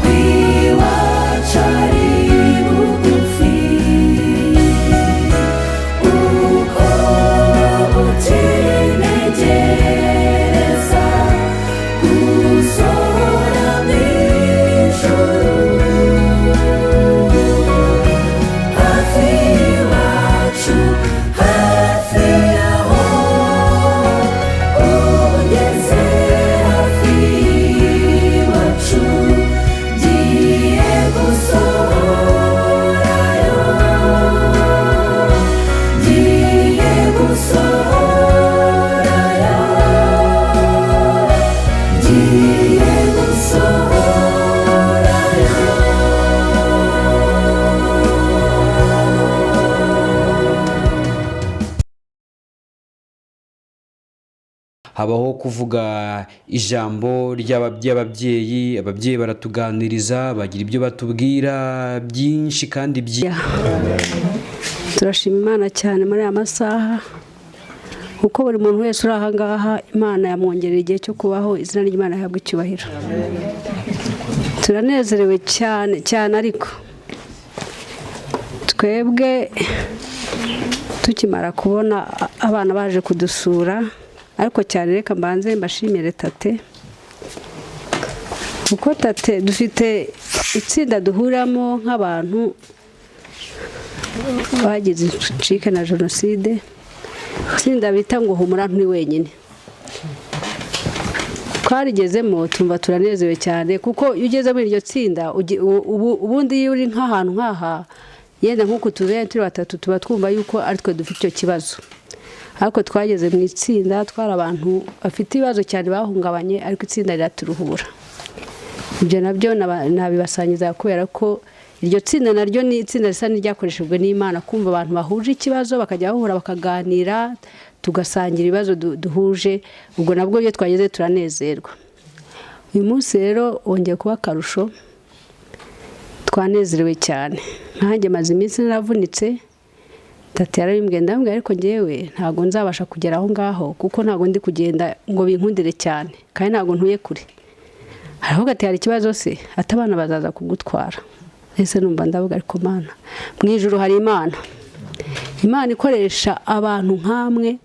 ko iwacu ari bugufi, uko ukinegereza gusohora mu ijuru. Hafi y'iwacu, hafi yaho, ugeze hafi y'iwacu, ngiye gusohorayo, ngiye gusohorayo, ngiye gusohorayo. Habaho kuvuga ijambo ry'ababyeyi. Ababyeyi baratuganiriza, bagira ibyo batubwira byinshi kandi byiza. Turashima Imana cyane muri aya masaha, kuko buri muntu wese uri aha ngaha Imana yamwongerera igihe cyo kubaho. Izina ry'Imana rihabwa icyubahiro. Turanezerewe cyane cyane, ariko twebwe tukimara kubona abana baje kudusura, ariko cyane reka mbanze mbashimire tate, kuko tate dufite itsinda duhuriramo nk'abantu bagize incike na jenoside. Itsinda bita ngo humura nturi wenyine. Twarigezemo tumva turanezerewe cyane, kuko iyo ugeze muri iryo tsinda ubundi iyo uri nk'ahantu nk'aha yenda nk'uku tuzuye turi batatu, tuba twumva yuko ari twe dufite icyo kibazo. Ariko twageze mu itsinda twari abantu bafite ibibazo cyane bahungabanye, ariko itsinda riraturuhura. Ibyo nabyo nabibasangiza kubera ko iryo tsinda naryo ni itsinda risa n'iryakoreshejwe n'Imana, kumva abantu bahuje ikibazo bakajya bahura bakaganira, tugasangira ibibazo duhuje. Ubwo nabwo iyo twageze turanezerwa. Uyu munsi rero wongeye kuba akarusho, twanezerewe cyane. Nkanjye maze iminsi naravunitse, tata yarabimbwiye, ndamubwira ariko njyewe ntabwo nzabasha kugera aho ngaho kuko ntabwo ndi kugenda ngo binkundire cyane, kandi ntabwo ntuye kure. Aravuga ati hari ikibazo se, ati abana bazaza kugutwara. Ese numva ndavuga ariko Mana, mu ijuru hari Imana. Imana ikoresha abantu nkamwe,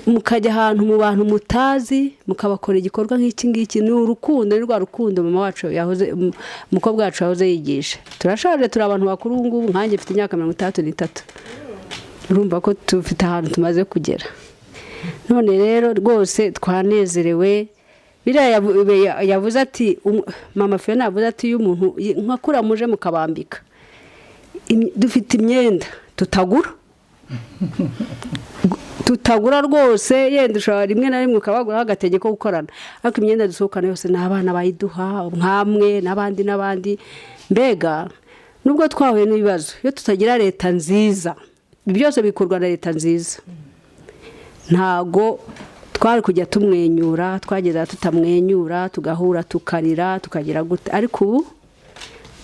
mukajya ahantu mu bantu mutazi, mukabakora igikorwa nk'iki ngiki. Ni urukundo, ni rwa rukundo mama wacu yahoze, umukobwa wacu yahoze yigisha. Turashaje, turi abantu bakuru ubu ngubu, nkanjye mfite imyaka 63. Urumva ko tufite ahantu tumaze kugera. None rero rwose twanezerewe. Biriya yavuze ati mama Fiona yavuze ati iyo umuntu nka kura muje mukabambika, dufite imyenda tutagura rwose, yenda ushobora rimwe na rimwe ukabaguraho agatege ko gukorana, ariko imyenda dusohokana yose ni abana bayiduha nkamwe n'abandi n'abandi. Mbega nubwo twahuye n'ibibazo, iyo tutagira leta nziza, byose bikorwa na leta nziza, ntago twari kujya tumwenyura, twageza tutamwenyura, tugahura tukarira tukagira gute. Ariko ubu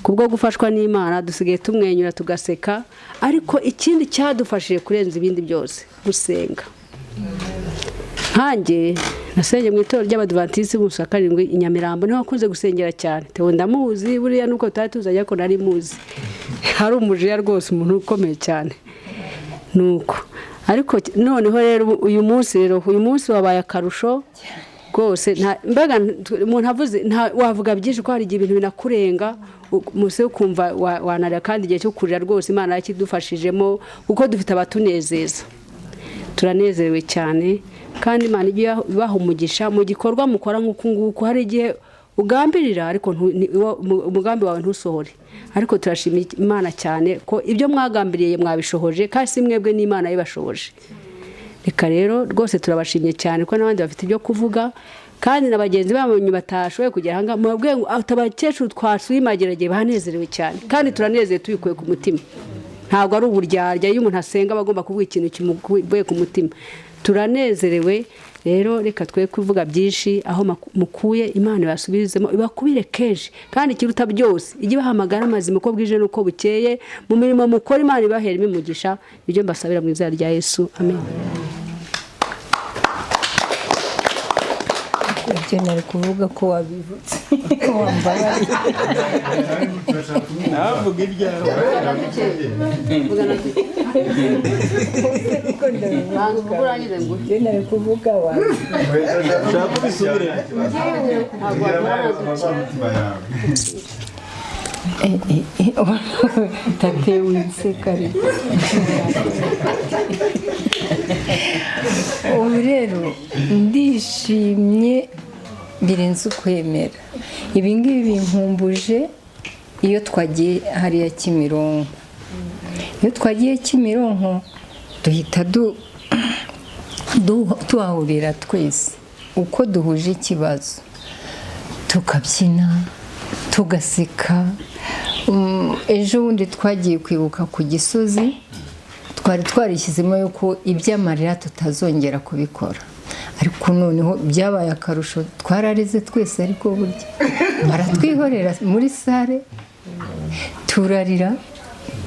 kubwo gufashwa n'Imana dusigaye tumwenyura tugaseka. Ariko ikindi cyadufashije kurenza ibindi byose, gusenga. Nkanjye nasengeye mu itorero ry'Abadivantisi b'umunsi wa 7 i Nyamirambo, niho nakunze gusengera cyane. Tewe ndamuzi buriya nuko tutari tuzanye, ariko nari muzi, hari umujiya rwose, umuntu ukomeye cyane nuko. Ariko noneho rero uyu munsi rero, uyu munsi wabaye akarusho rwose. Mbega umuntu avuze wavuga byinshi, ko hari igihe ibintu binakurenga muse ukumva wanarira, kandi igihe cyo kurira rwose Imana yakidufashijemo, kuko dufite abatunezeza. Turanezerewe cyane, kandi Imana ijye ibaha umugisha mu gikorwa mukora nk'uku nguku. Hari igihe ugambirira ariko umugambi wawe ntusohore, ariko turashima Imana cyane ko ibyo mwagambiriye mwabishohoje, kandi si mwebwe n'Imana yibashoboje. Reka rero rwose turabashimye cyane ko n'abandi bafite ibyo kuvuga, kandi na bagenzi babo batashoboye kugera aha ngaha, mubabwiye ngo abakecuru twasuye Mageragere banezerewe cyane, kandi turanezerewe tubikuye ku mutima. Ntabwo ari uburyarya, iyo umuntu asenga aba agomba kuvuga ikintu kimuvuye ku mutima. Turanezerewe rero, reka twe kuvuga byinshi, aho mukuye Imana ibasubirizemo, ibakubire kenshi, kandi ikiruta byose ijye ibahamagara amazima uko bwije n'uko bukeye, mu mirimo mukora Imana ibaheremo imigisha. Ibyo mbasabira mu izina rya Yesu, amen. Ibyo nari kuvuga ko wabivutse wambabariye. Navuga ibyawe. Ibyo nari kuvuga Ushaka ubisubire. Tate winseka ariko. Ubu rero ndishimye birenze ukwemera. Ibi ngibi binkumbuje iyo twagiye hariya Kimironko. Iyo twagiye Kimironko duhita tuhahurira twese uko duhuje ikibazo, tukabyina tugaseka. Ejo bundi twagiye kwibuka ku Gisozi, twari twarishyizemo yuko iby'amarira tutazongera kubikora, ariko noneho byabaye akarusho, twararize twese, ariko burya baratwihorera muri sale, turarira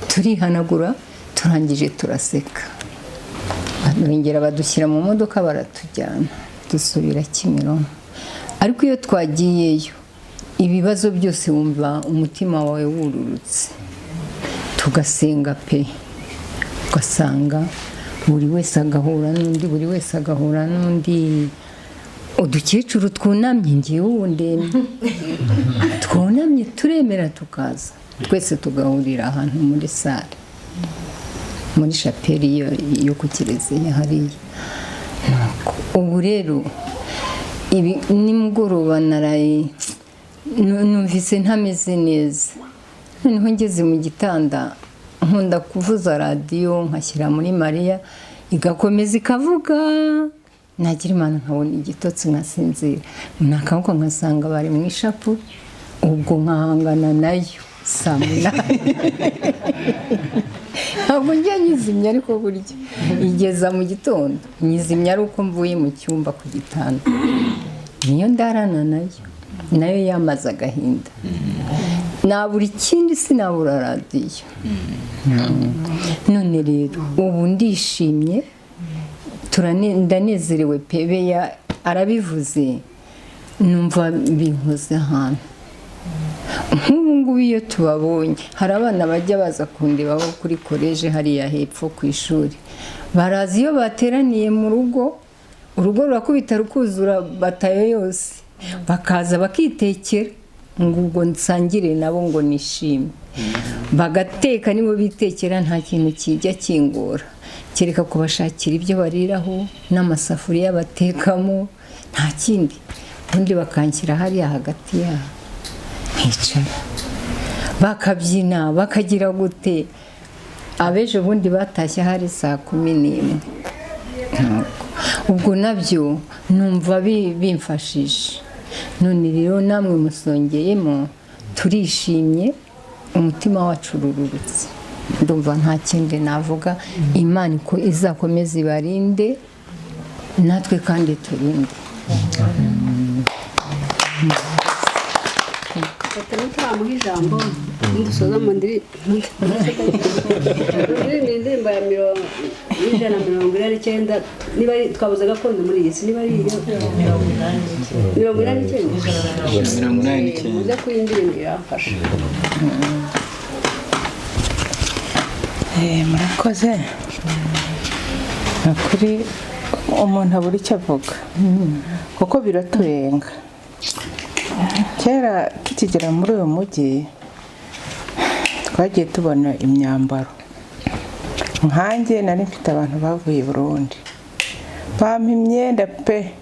turihanagura, turangije turaseka, barongera badushyira mu modoka baratujyana dusubira Kimironko. Ariko iyo twagiyeyo ibibazo byose wumva umutima wawe wururutse, tugasenga pe, ugasanga buri wese agahura n'undi, buri wese agahura n'undi. Udukecuru twunamye, ngewe ubu ndemye, twunamye turemera tukaza twese tugahurira ahantu muri sale. Muri shapeli yo ku kiliziya hariya. Ubu rero ibi nimugoroba naraye numvise ntameze neza. Noneho ngeze mu gitanda, nkunda kuvuza radiyo nkashyira muri Mariya, igakomeza ikavuga, nagira Imana nkabona igitotsi nkasinzira, nakanguka nkasanga bari mu ishapu, ubwo nkahangana nayo saa 8. Ntabwo njya nyizimya, ariko burya igeza mu gitondo. Nyizimya ari uko mvuye mu cyumba ku gitanda. Niyo ndarana nayo, nayo yamaze agahinda. Nabura ikindi, sinabura radiyo. None rero ubu ndishimye, ndanezerewe pe. Beya arabivuze, numva binkoze ahantu. Nk'ubu ngubu iyo tubabonye, hari abana bajya baza kundeba bo kuri koleje hariya hepfo ku ishuri, baraza. Iyo bateraniye mu rugo, urugo rurakubita rukuzura, batayo yose, bakaza bakitekera ngo ubwo nsangire nabo, ngo nishime. Bagateka, nibo bitekera, nta kintu kijya kingora kereka kubashakira ibyo bariraho n'amasafuriya batekamo, nta kindi. Ubundi bakanshyira hariya hagati yabo nkicara, bakabyina, bakagira gute. Abejo bundi batashye hari saa 11. Ubwo nabyo numva bimfashije. None rero namwe musongeyemo, turishimye, umutima wacu ururutse. Ndumva nta kindi navuga. Imana ko izakomeza ibarinde, natwe kandi turinde. Turamuha ijambo nidusoza mu ndirimbo, indirimbo ya 149, niba ari twabuze gakondo muri iyi si, niba ari iyo 89. 89. Muze kuyindirimbo, iramfasha. Murakoze. Ni ukuri umuntu abura icyo avuga kuko biraturenga. Kera tukigera muri uyu mujyi twagiye tubona imyambaro. Nkanjye nari mfite abantu bavuye i Burundi bampa imyenda pe,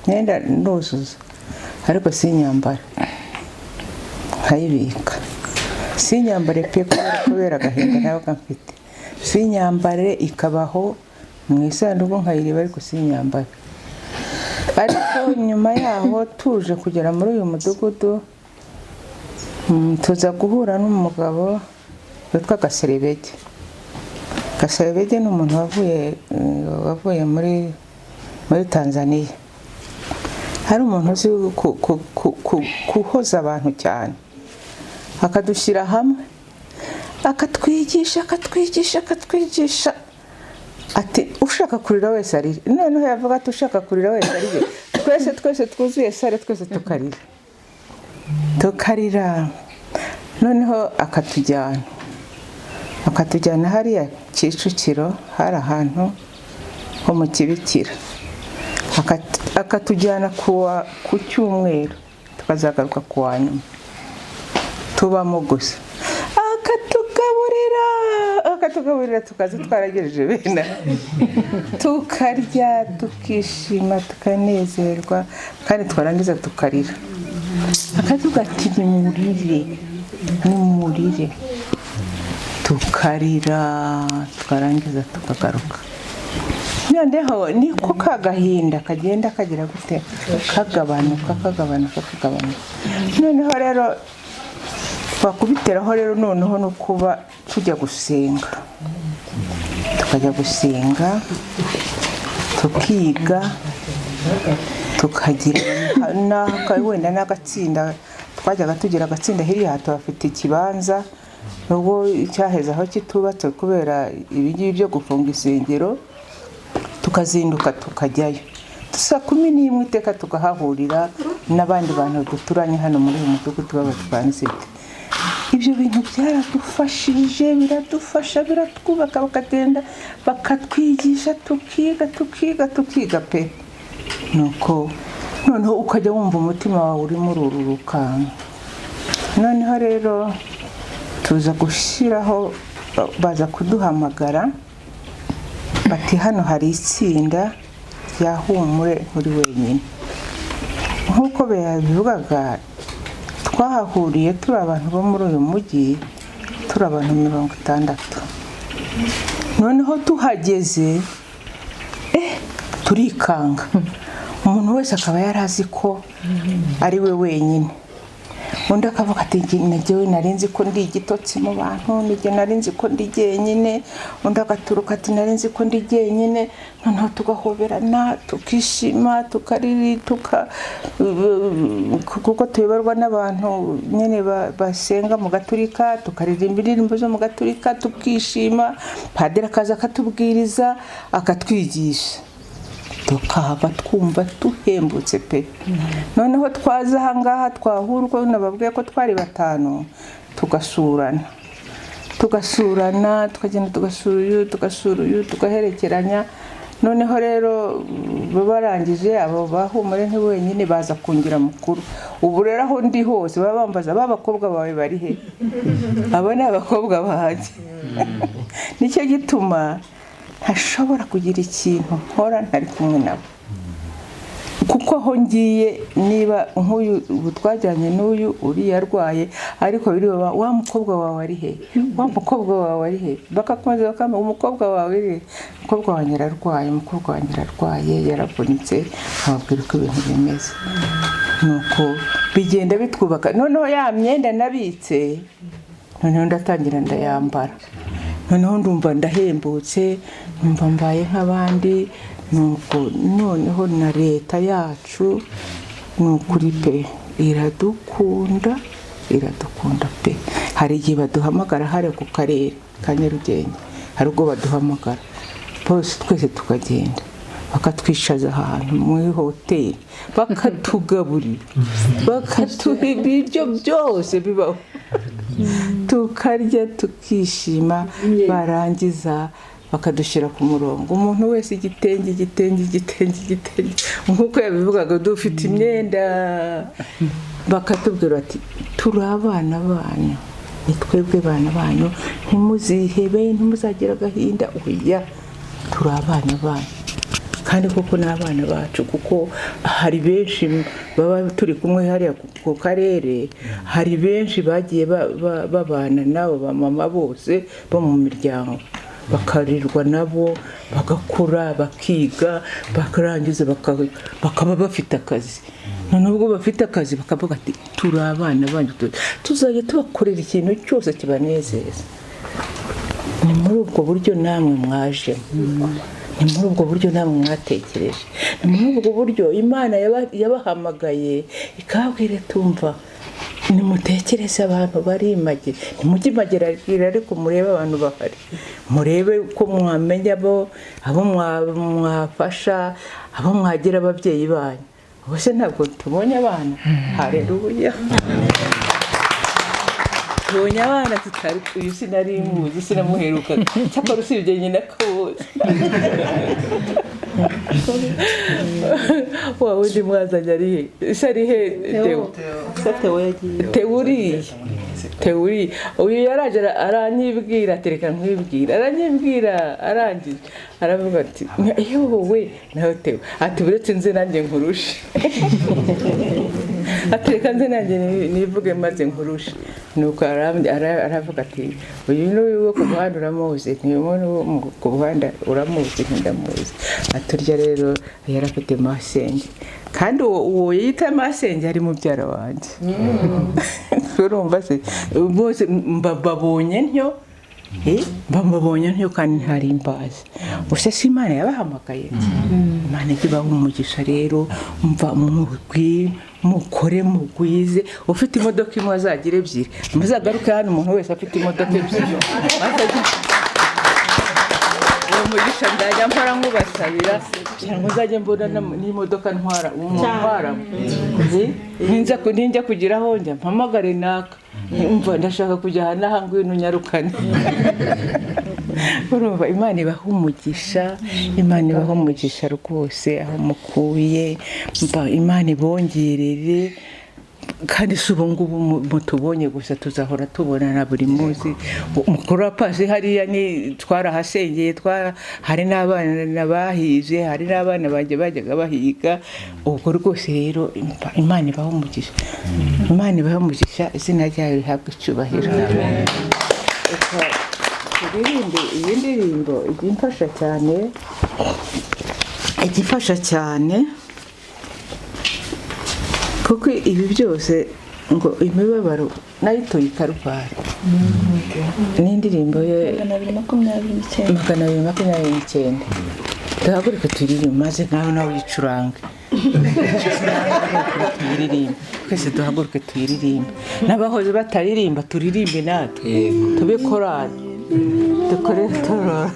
imyenda nuzuza, ariko sinyambara, nkayibika, sinyambare pe, kubera agahinda nabaga mfite. Sinyambare, ikabaho mu isanduku nkayireba, ariko sinyambare. Ariko nyuma yaho tuje kugera muri uyu mudugudu, tuza guhura n'umugabo witwa Gaserebege. Gaserebege ni umuntu wavuye muri Tanzania. Hari umuntu uzi kuhoza abantu cyane, akadushyira hamwe, akatwigisha, akatwigisha, akatwigisha, ati ushaka kurira wese arire. Noneho yavuga ati ushaka kurira wese arire, twese twese twuzuye salle, twese tukarira, tukarira. Noneho akatujyana hariya Kicukiro, hari ahantu ho mu kibikira, akatujyana ku cyumweru, tukazagaruka ku wa nyuma. Tubamo gusa, akatugaburira, akatugaburira, tukaza twaragejeje bene, tukarya, tukishima, tukanezerwa, kandi twarangiza tukarira. Akavuga ati nimurire, nimurire, tukarira, twarangiza tukagaruka. Noneho niko ka gahinda kagenda kagira gute, kagabanuka, kagabanuka, kagabanuka. Noneho rero bakubiteraho rero noneho no kuba tujya gusenga, tukajya gusenga, tukiga, tukagira wenda n'agatsinda. Twajyaga tugira agatsinda hirya, tuhafite ikibanza, nubwo cyaheze aho kitubatse kubera ibingibi byo gufunga insengero. Tukazinduka tukajyayo saa 11 iteka, tukahahurira n'abandi bantu duturanye hano muri uyu mudugudu b'Abadivantisite. Ibyo bintu byaradufashije, biradufasha, biratwubaka. Bakagenda bakatwigisha, tukiga, tukiga, tukiga pe. Nuko noneho ukajya wumva umutima wawe urimo urururuka. Noneho rero tuza gushyiraho, baza kuduhamagara. Bati hano hari itsinda rya Humure nturi wenyine. Nk'uko babivugaga, twahahuriye turi abantu bo muri uyu mujyi, turi abantu 60. Noneho tuhageze turikanga, umuntu wese akaba yari azi ko ari we wenyine. Undi akavuga ati njyewe nari nzi ko ndi igitotsi mu bantu, njye nari nzi ko ndi jyenyine. Undi agaturuka ati nari nzi ko ndi jyenyine. Noneho tugahoberana, tukishima, tukariri, kuko tuyoborwa n'abantu nyine basenga mu Gaturika, tukaririmba indirimbo zo mu Gaturika, tukishima. Padiri akaza akatubwiriza, akatwigisha, tukahava twumva tuhembutse pe. Noneho twaza ahangaha twahura, uko nababwiye ko twari 5, tugasurana, tukagenda tugasura uyu, tugasura uyu, tugaherekeranya. Noneho rero barangije abo Bahumure nti wenyine baza kungira mukuru. Ubu rero aho ndi hose baba bambaza, ba bakobwa bawe bari he? Abo ni abakobwa banjye. Nicyo gituma ntashobora kugira ikintu nkora ntari kumwe nabo, kuko aho ngiye niba nk'uyu ubu twajyanye n'uyu uriya arwaye, ariko biri baba wa mukobwa wawe ari he, wa mukobwa wawe ari he, bakakomeza bakamba umukobwa wawe ari he, umukobwa wanjye ararwaye, umukobwa wanjye ararwaye, yaravunitse, nkababwira uko ibintu bimeze. Nuko bigenda bitwubaka. Noneho ya myenda nabitse, noneho ndatangira ndayambara, noneho ndumva ndahembutse, numva mbaye nk'abandi. Nuko noneho na leta yacu ni ukuri pe, iradukunda, iradukunda pe. Hari igihe baduhamagara hariya ku karere ka Nyarugenge, hari ubwo baduhamagara bose twese tukagenda, bakatwicaza ahantu muri hoteli, bakatugaburira, bakatuha ibiryo byose bibaho, tukarya tukishima. Barangiza bakadushyira ku murongo, umuntu wese igitenge, igitenge, igitenge, igitenge, nk'uko yabivugaga dufite imyenda. Bakatubwira bati turi abana banyu, ni twebwe bana banyu, ntimuzihebe, ntimuzagira agahinda, oya turi abana banyu. Kandi koko ni abana bacu, kuko hari benshi baba turi kumwe hariya ku karere, hari benshi bagiye babana n'abo bamama bose bo mu miryango, bakarirwa nabo, bagakura, bakiga, bakarangiza bakaba bafite akazi. Noneho ubwo bafite akazi bakavuga ati turi abana banyu, tuzajya tubakorera ikintu cyose kibanezeza. Ni muri ubwo buryo namwe mwajemo, ni muri ubwo buryo namwe mwatekereje, ni muri ubwo buryo Imana yabahamagaye ikababwira tumva nimutekereze abantu bari image, nimujye imageragere, ariko murebe abantu bahari, murebe ko mwamenya abo mwafasha, abo mwagira ababyeyi banyu. Ubuse ntabwo tubonye abana? Haleluya. Tubonye abana tutari, uyu sinari muzi, sinamuheruka, cyakora usibye nyina kabuze. Wa wundi mwazanye ari he? Ese ari he? Teo. Teuriye. Teuriye. Uyu yaraje aranyibwira, tereka nkwibwira, aranyibwira, arangije aravuga ati yewe nawe Teo, ati buretse nze nanjye nkurushe, atereka nze nanjye nivuge maze nkurushe. Nuko aravuga ati uyu ni wo ku muhanda uramuzi, ni ku muhanda uramuzi, ndamuzi. Aturya rero yari afite masenge, kandi uwo yita masenge ari mubyara wanjye. Urumva se bose mbabonye ntyo, mbabonye ntyo kandi ntari mbazi. Ubuse si Imana yabahamagaye? Imana ibaha umugisha rero, mva mugwi mukore mugwize. Ufite imodoka imwe azagira ebyiri, muzagaruke hano umuntu wese afite imodoka ebyiri. Uwo mugisha ndajya mpora nkubasabira, cyangwa nzajye mbona n'imodoka ntwara, umuntu ninjya kugira aho njya mpamagare naka, umva ndashaka kujya aha n'aha, ngwino unyarukane. Urumva Imana ibaha umugisha, Imana ibaha umugisha rwose aho mukuye, Imana ibongerere. Kandi si ubu ngubu mutubonye gusa, tuzahora tubonana buri munsi. Mukuru wa pasi hariya ni twarahasengeye, hari n'abana bahize, hari n'abana banjye bajyaga bahiga. Ubwo rwose rero Imana ibahe umugisha, Imana ibahe umugisha, izina ryayo rihabwe icyubahiro. Reka turirimbe iyi ndirimbo ijya imfasha cyane, ijya ifasha cyane, kuko ibi byose ngo imibabaro nayituye i Karuvali. Ni indirimbo ye 229. 229. Duhaguruke turirimbe, maze nawe nawe uyicurange. Tuyiririmbe twese, duhaguruke tuyiririmbe, n'abahoze bataririmba turirimbe natwe, tube korali, dukore torora.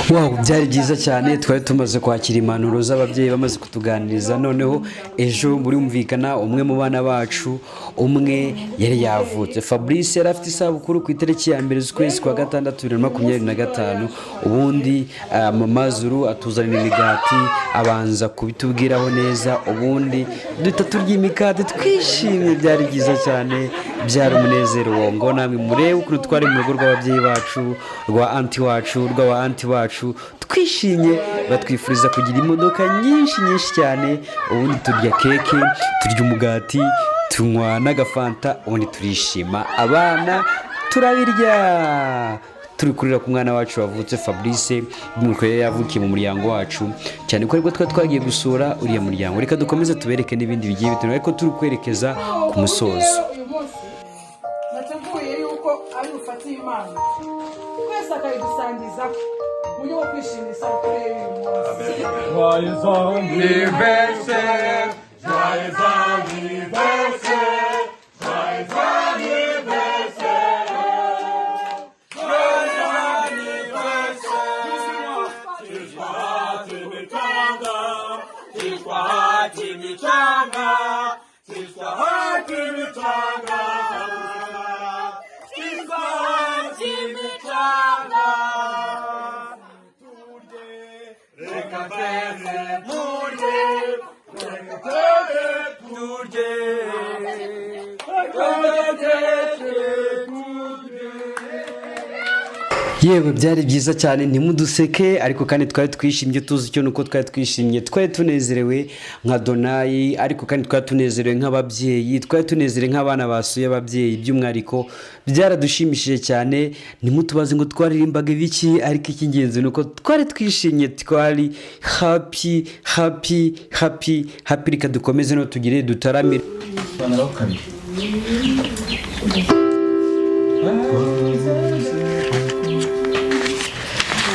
Wow, byari byiza cyane. Twari tumaze kwakira impanuro z'ababyeyi, bamaze kutuganiriza. Noneho ejo murumvikana, umwe mu bana bacu umwe yari yavutse. Fabrice yari afite isabukuru ku itariki ya 1 z'ukwezi kwa gatandatu 2025. Ubundi mama Zuru atuzanira imigati, abanza kubitubwiraho neza, ubundi duhita turya imikati twishimye. Byari byiza cyane, byari umunezero. Wo ngo namwe murebe ukuntu twari mu rugo rw'ababyeyi bacu, rwa aunty wacu, rw'aba aunty bacu, twishimye. Batwifuriza kugira imodoka nyinshi nyinshi cyane. Ubundi turya keke, turya umugati, tunywa n'agafanta, ubundi turishima, abana turabirya, turi kurira ku mwana wacu wavutse Fabrice, by'umwihariko yari yavukiye mu muryango wacu, cyane ko aribwo twari twagiye gusura uriya muryango. Reka dukomeze tubereke n'ibindi bigiye bitandukanye, ariko turi kwerekeza ku musozo. Uyu munsi nateguye yuko ari bufate impano twese akayidusangizaho mu buryo bwo kwishimira isabukuru ye y'uyu munsi. Joyeux anniversaire, joyeux anniversaire, joyeux anniversaire, joyeux anniversaire. Chimichanga, chimichanga, chimichanga, chimichanga. Reka twese turye, reka twese turye, reka twese turye. Yewe, byari byiza cyane, ntimuduseke, ariko kandi twari twishimye. Tuzi icyo nuko twari twishimye, twari tunezerewe nka Donayi, ariko kandi twari tunezerewe nk'ababyeyi, twari tunezerewe nk'abana basuye ababyeyi. By'umwihariko byaradushimishije cyane. Ntimutubaze ngo twaririmbaga ibiki, ariko icy'ingenzi ni uko twari twishimye, twari happy, happy, happy, happy. Reka dukomeze no tugire dutaramire. Sobanuraho kabiri.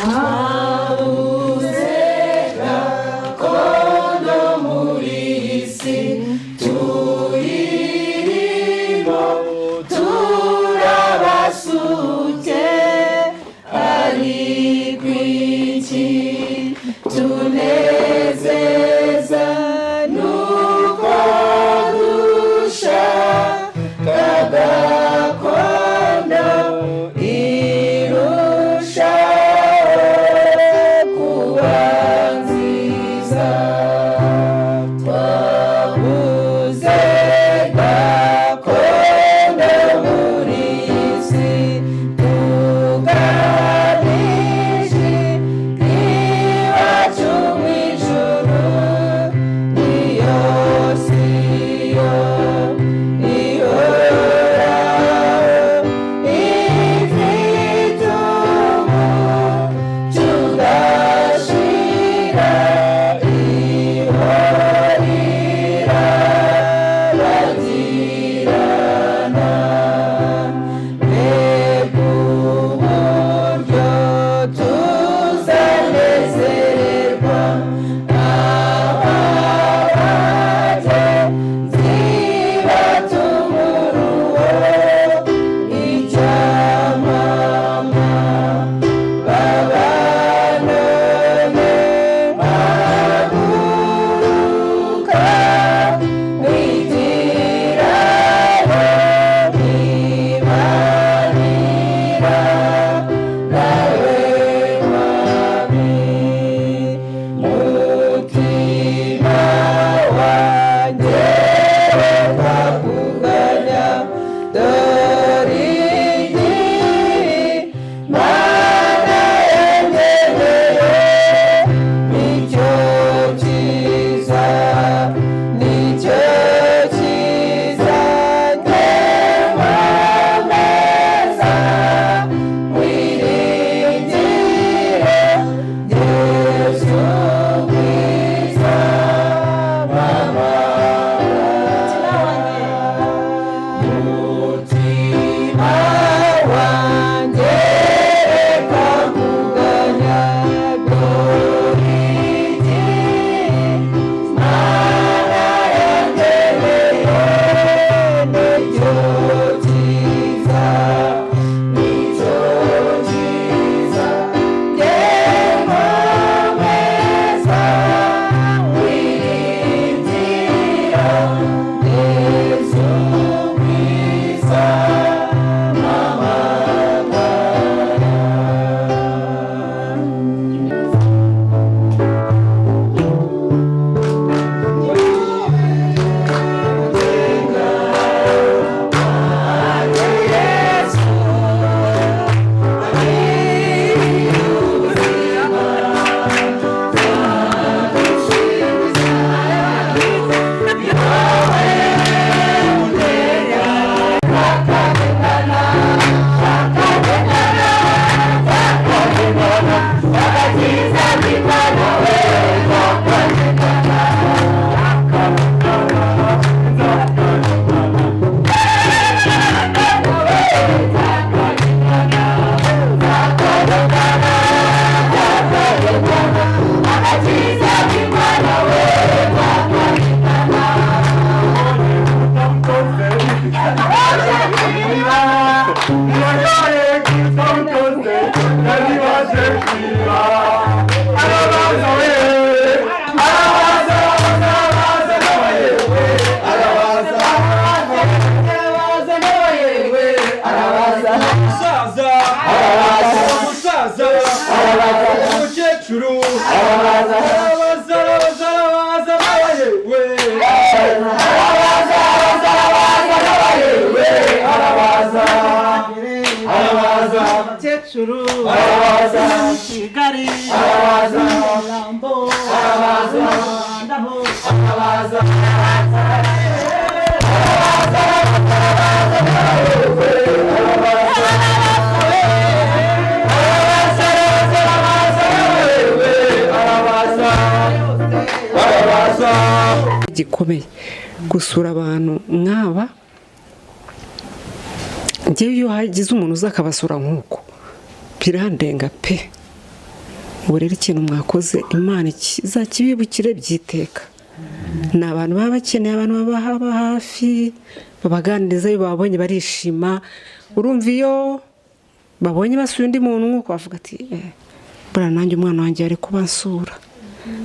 Twabuze gakondo muri iyi si tuyirimo, turabasuke, ariko iki tunezeza nuko dushaka gakondo. Kigali, Nyamirambo, Rwanda hose. Gikomeye gusura abantu nk'aba. Njyewe iyo hagize umuntu uza akabasura nk'uko birandenga pe. Ubu rero ikintu mwakoze, Imana izakibibukire byiteka. Ni abantu baba bakeneye abantu bababa hafi, babaganiriza. Iyo babonye barishima. Urumva, iyo babonye basuye undi muntu nk'uko, bavuga ati: "Eh, buriya nanjye umwana wanjye yari kuba ansura."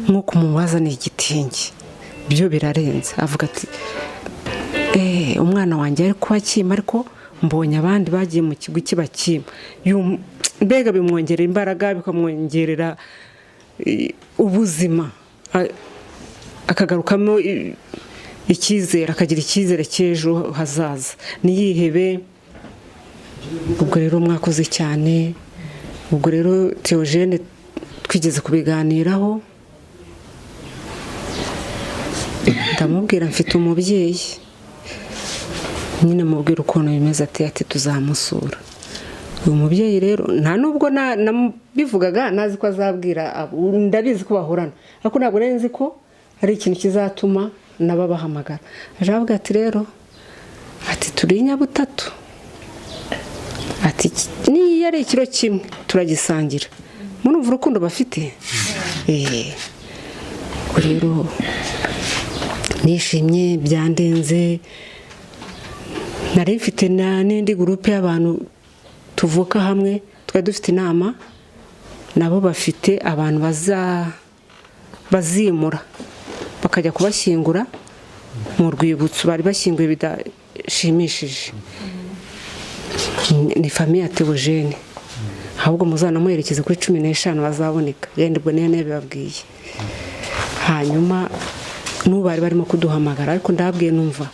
Nk'uko umubazaniye igitenge, byo birarenze. Avuga ati: "Eh, umwana wanjye yari kuba akima, ariko mbonye abandi bagiye mu kigo kibakima." Mbega bimwongerera imbaraga, bikamwongerera ubuzima, akagarukamo icyizere, akagira icyizere cy'ejo hazaza, ntiyihebe. Ubwo rero mwakoze cyane. Ubwo rero Theogene twigeze kubiganiraho, ndamubwira mfite umubyeyi nyine, mubwira ukuntu bimeze, ati tuzamusura. Uyu mubyeyi rero nta nubwo nabivugaga nazi ko azabwira, ndabizi ko bahorana, ariko ntabwo nari nzi ko ari ikintu kizatuma nabo bahamagara. Aje avuga ati: "Rero," ati, "turi inyabutatu," ati, "niyo ari ikiro kimwe turagisangira." Murumva urukundo bafite. Ubwo rero nishimye byandenze. Nari mfite n'indi groupe y'abantu tuvuka hamwe, twari dufite inama nabo, bafite abantu bazimura bakajya kubashyingura mu rwibutso bari bashyinguye bidashimishije. Ni famille ya Theogene. Ahubwo muzanamuherekeze kuri 15 bazaboneka. Yenda ubwo niyo nabibabwiye. Hanyuma n'ubu bari barimo kuduhamagara, ariko ndababwiye: "Numva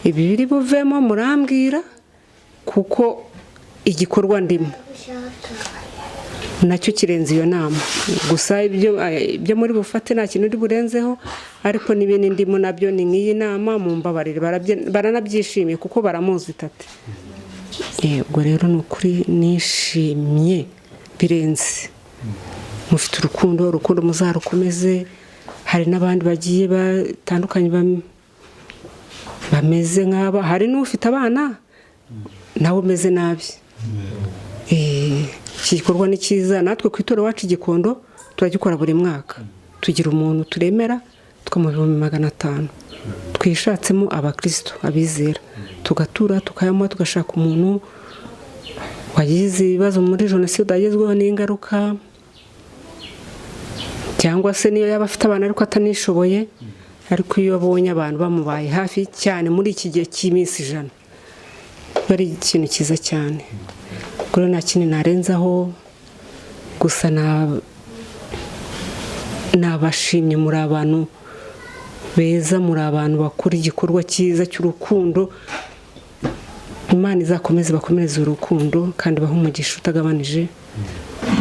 ibi biri buvemo murambwira, kuko igikorwa ndimo nacyo kirenze iyo nama. Gusa ibyo muri bufate nta kintu uri burenzeho, ariko n'ibindi ndimo nabyo ni nk'iyi nama, mumbabarire." Baranabyishimiye kuko baramuzi tate. Yego, rero ni ukuri nishimye birenze. Mufite urukundo, urukundo muzarukomeze. Hari n'abandi bagiye batandukanye bameze nk'aba, hari n'ufite abana nawe umeze nabi. Iki gikorwa ni cyiza. Natwe ku itorero iwacu i Gikondo turagikora buri mwaka, tugira umuntu turemera tukamuha 500,000, twishatsemo abakristo abizera, tugatura, tukayamuha, tugashaka umuntu wagize ibibazo muri jenoside, agezweho n'ingaruka, cyangwa se niyo yaba afite abana ariko atanishoboye. Ariko iyo abonye abantu bamubaye hafi cyane muri iki gihe cy'iminsi 100, biba ari ikintu cyiza cyane. Ubwo rero nta kindi narenzaho, gusa nabashimye. Muri abantu beza, muri abantu bakora igikorwa cyiza cy'urukundo. Imana izakomeze bakomereze urukundo kandi bahe umugisha utagabanije.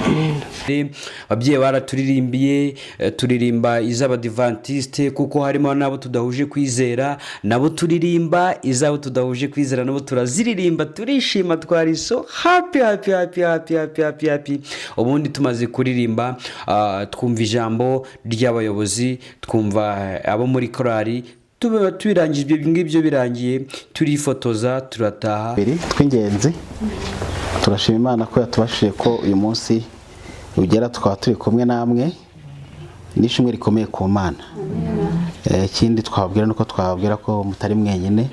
Amen. Ababyeyi baraturirimbiye, turirimba iz'abadivantisite, kuko harimo n'abo tudahuje kwizera. Nabo turirimba iz'abo tudahuje kwizera, nabo turaziririmba, turishima, twari so happy, happy, happy, happy, happy, happy, happy. Ubundi tumaze kuririmba, twumva ijambo ry'abayobozi, twumva abo muri korali, tuba tubirangije. Ibyo ngibyo birangiye, turifotoza, turataha. Tw'ingenzi, turashima Imana ko yatubashije ko uyu munsi ugera tukaba turi kumwe namwe. N'ishimwe rikomeye ku Mana. Ikindi twababwira nuko twababwira ko mutari mwenyine,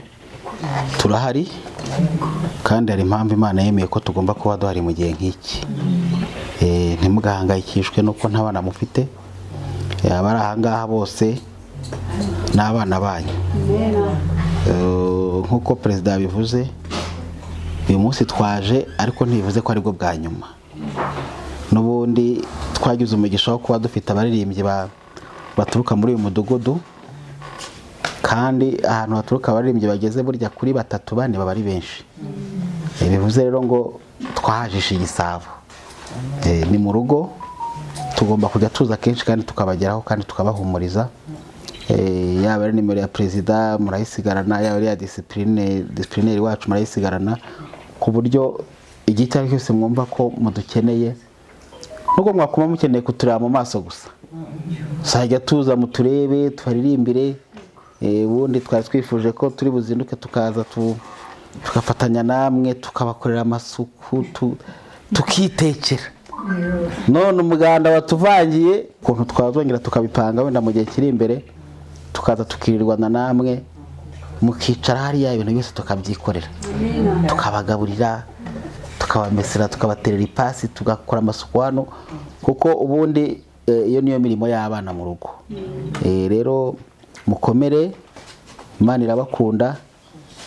turahari, kandi hari impamvu Imana yemeye ko tugomba kuba duhari mu gihe nk'iki. Ntimugahangayikishwe nuko nta bana mufite. Abari aha ngaha bose ni abana banyu. Nk'uko perezida yabivuze, uyu munsi twaje, ariko ntibivuze ko aribwo bwa nyuma. N'ubundi twagize umugisha wo kuba dufite abaririmbyi baturuka muri uyu mudugudu, kandi ahantu haturuka abaririmbyi bageze burya kuri batatu, bane, baba ari benshi. Bivuze rero ngo twahajishe igisabo. Ni mu rugo, tugomba kujya tuza kenshi kandi tukabageraho kandi tukabahumuriza. Yaba ari nimero ya perezida murayisigarana, yaba ari iya disciplinary wacu murayisigarana, ku buryo igihe icyo ari cyo cyose mwumva ko mudukeneye, nubwo mwakuma mukeneye kutureba mu maso gusa, tuzajya tuza muturebe, tubaririmbire. Ubundi twari twifuje ko turi buzinduke tukaza tugafatanya namwe, tukabakorera amasuku, tukitekera. None umuganda watuvangiye ukuntu twazongera tukabipanga, wenda mu gihe kiri imbere tukaza tukirirwana namwe, mukicara hariya, ibintu byose tukabyikorera, tukabagaburira, tukabamesera, tukabaterera ipasi, tugakora amasuku hano, kuko ubundi iyo niyo mirimo y'abana mu rugo. Rero mukomere, Imana irabakunda,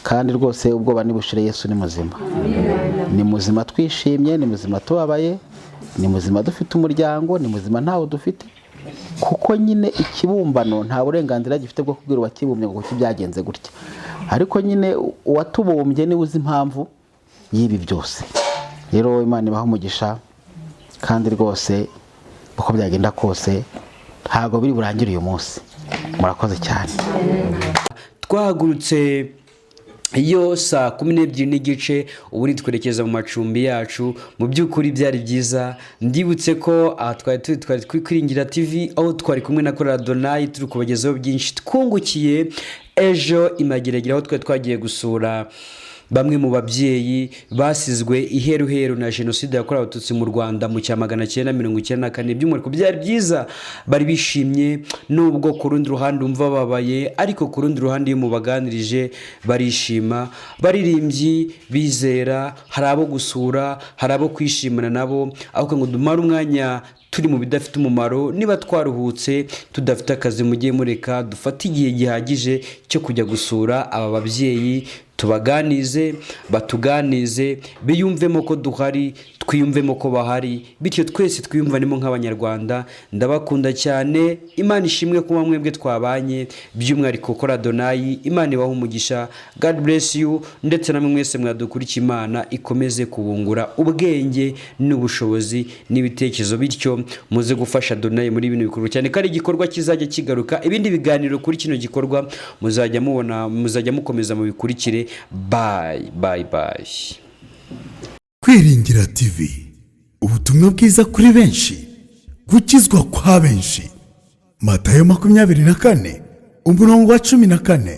kandi rwose ubwoba nibushire, Yesu ni muzima. Ni muzima twishimye, ni muzima tubabaye, ni muzima dufite umuryango, ni muzima ntawo dufite, kuko nyine ikibumbano nta burenganzira gifite bwo kubwira uwakibumbye ngo kuki byagenze gutya, ariko nyine uwatubumbye niwe uzi impamvu y'ibi byose. Rero Imana ibaha umugisha, kandi rwose uko byagenda kose ntabwo biri burangire uyu munsi. Murakoze cyane. Twahagurutse iyo saa 12:30, ubundi twerekeza mu macumbi yacu. Mu by'ukuri byari byiza. Ndibutse ko aha twari turi, twari kuri Kwiringira TV, aho twari kumwe na Korali Adonayi, turi kubagezaho byinshi twungukiye ejo imageragere, aho twari twagiye gusura bamwe mu babyeyi basizwe iheruheru na Jenoside yakorewe Abatutsi mu Rwanda mu cya 994. By'umwihariko byari byiza, bari bishimye, nubwo ku rundi ruhande umva bababaye, ariko ku rundi ruhande iyo mubaganirije barishima. Baririmbyi bizera, hari abo gusura, hari abo kwishimana nabo, ariko ngo dumare umwanya turi mu bidafite umumaro. Niba twaruhutse tudafite akazi, mujye mureka dufate igihe gihagije cyo kujya gusura aba babyeyi, tubaganize, batuganize, biyumvemo ko duhari, twiyumvemo ko bahari, bityo twese twiyumvanemo nk'Abanyarwanda. Ndabakunda cyane. Imana ishimwe kuba mwebwe twabanye, by'umwihariko kora Adonayi. Imana ibahe umugisha, God bless you, ndetse namwe mwese mwadukurikiye, Imana ikomeze kubungura ubwenge n'ubushobozi n'ibitekerezo, bityo muze gufasha Adonayi muri bino bikorwa, cyane ko ari igikorwa kizajya kigaruka. Ibindi biganiro kuri kino gikorwa muzajya mubona, muzajya mukomeza mubikurikire. Bye bye bye. Kwiringira TV, ubutumwa bwiza kuri benshi, gukizwa kwa benshi. Matayo 24 umurongo wa 14.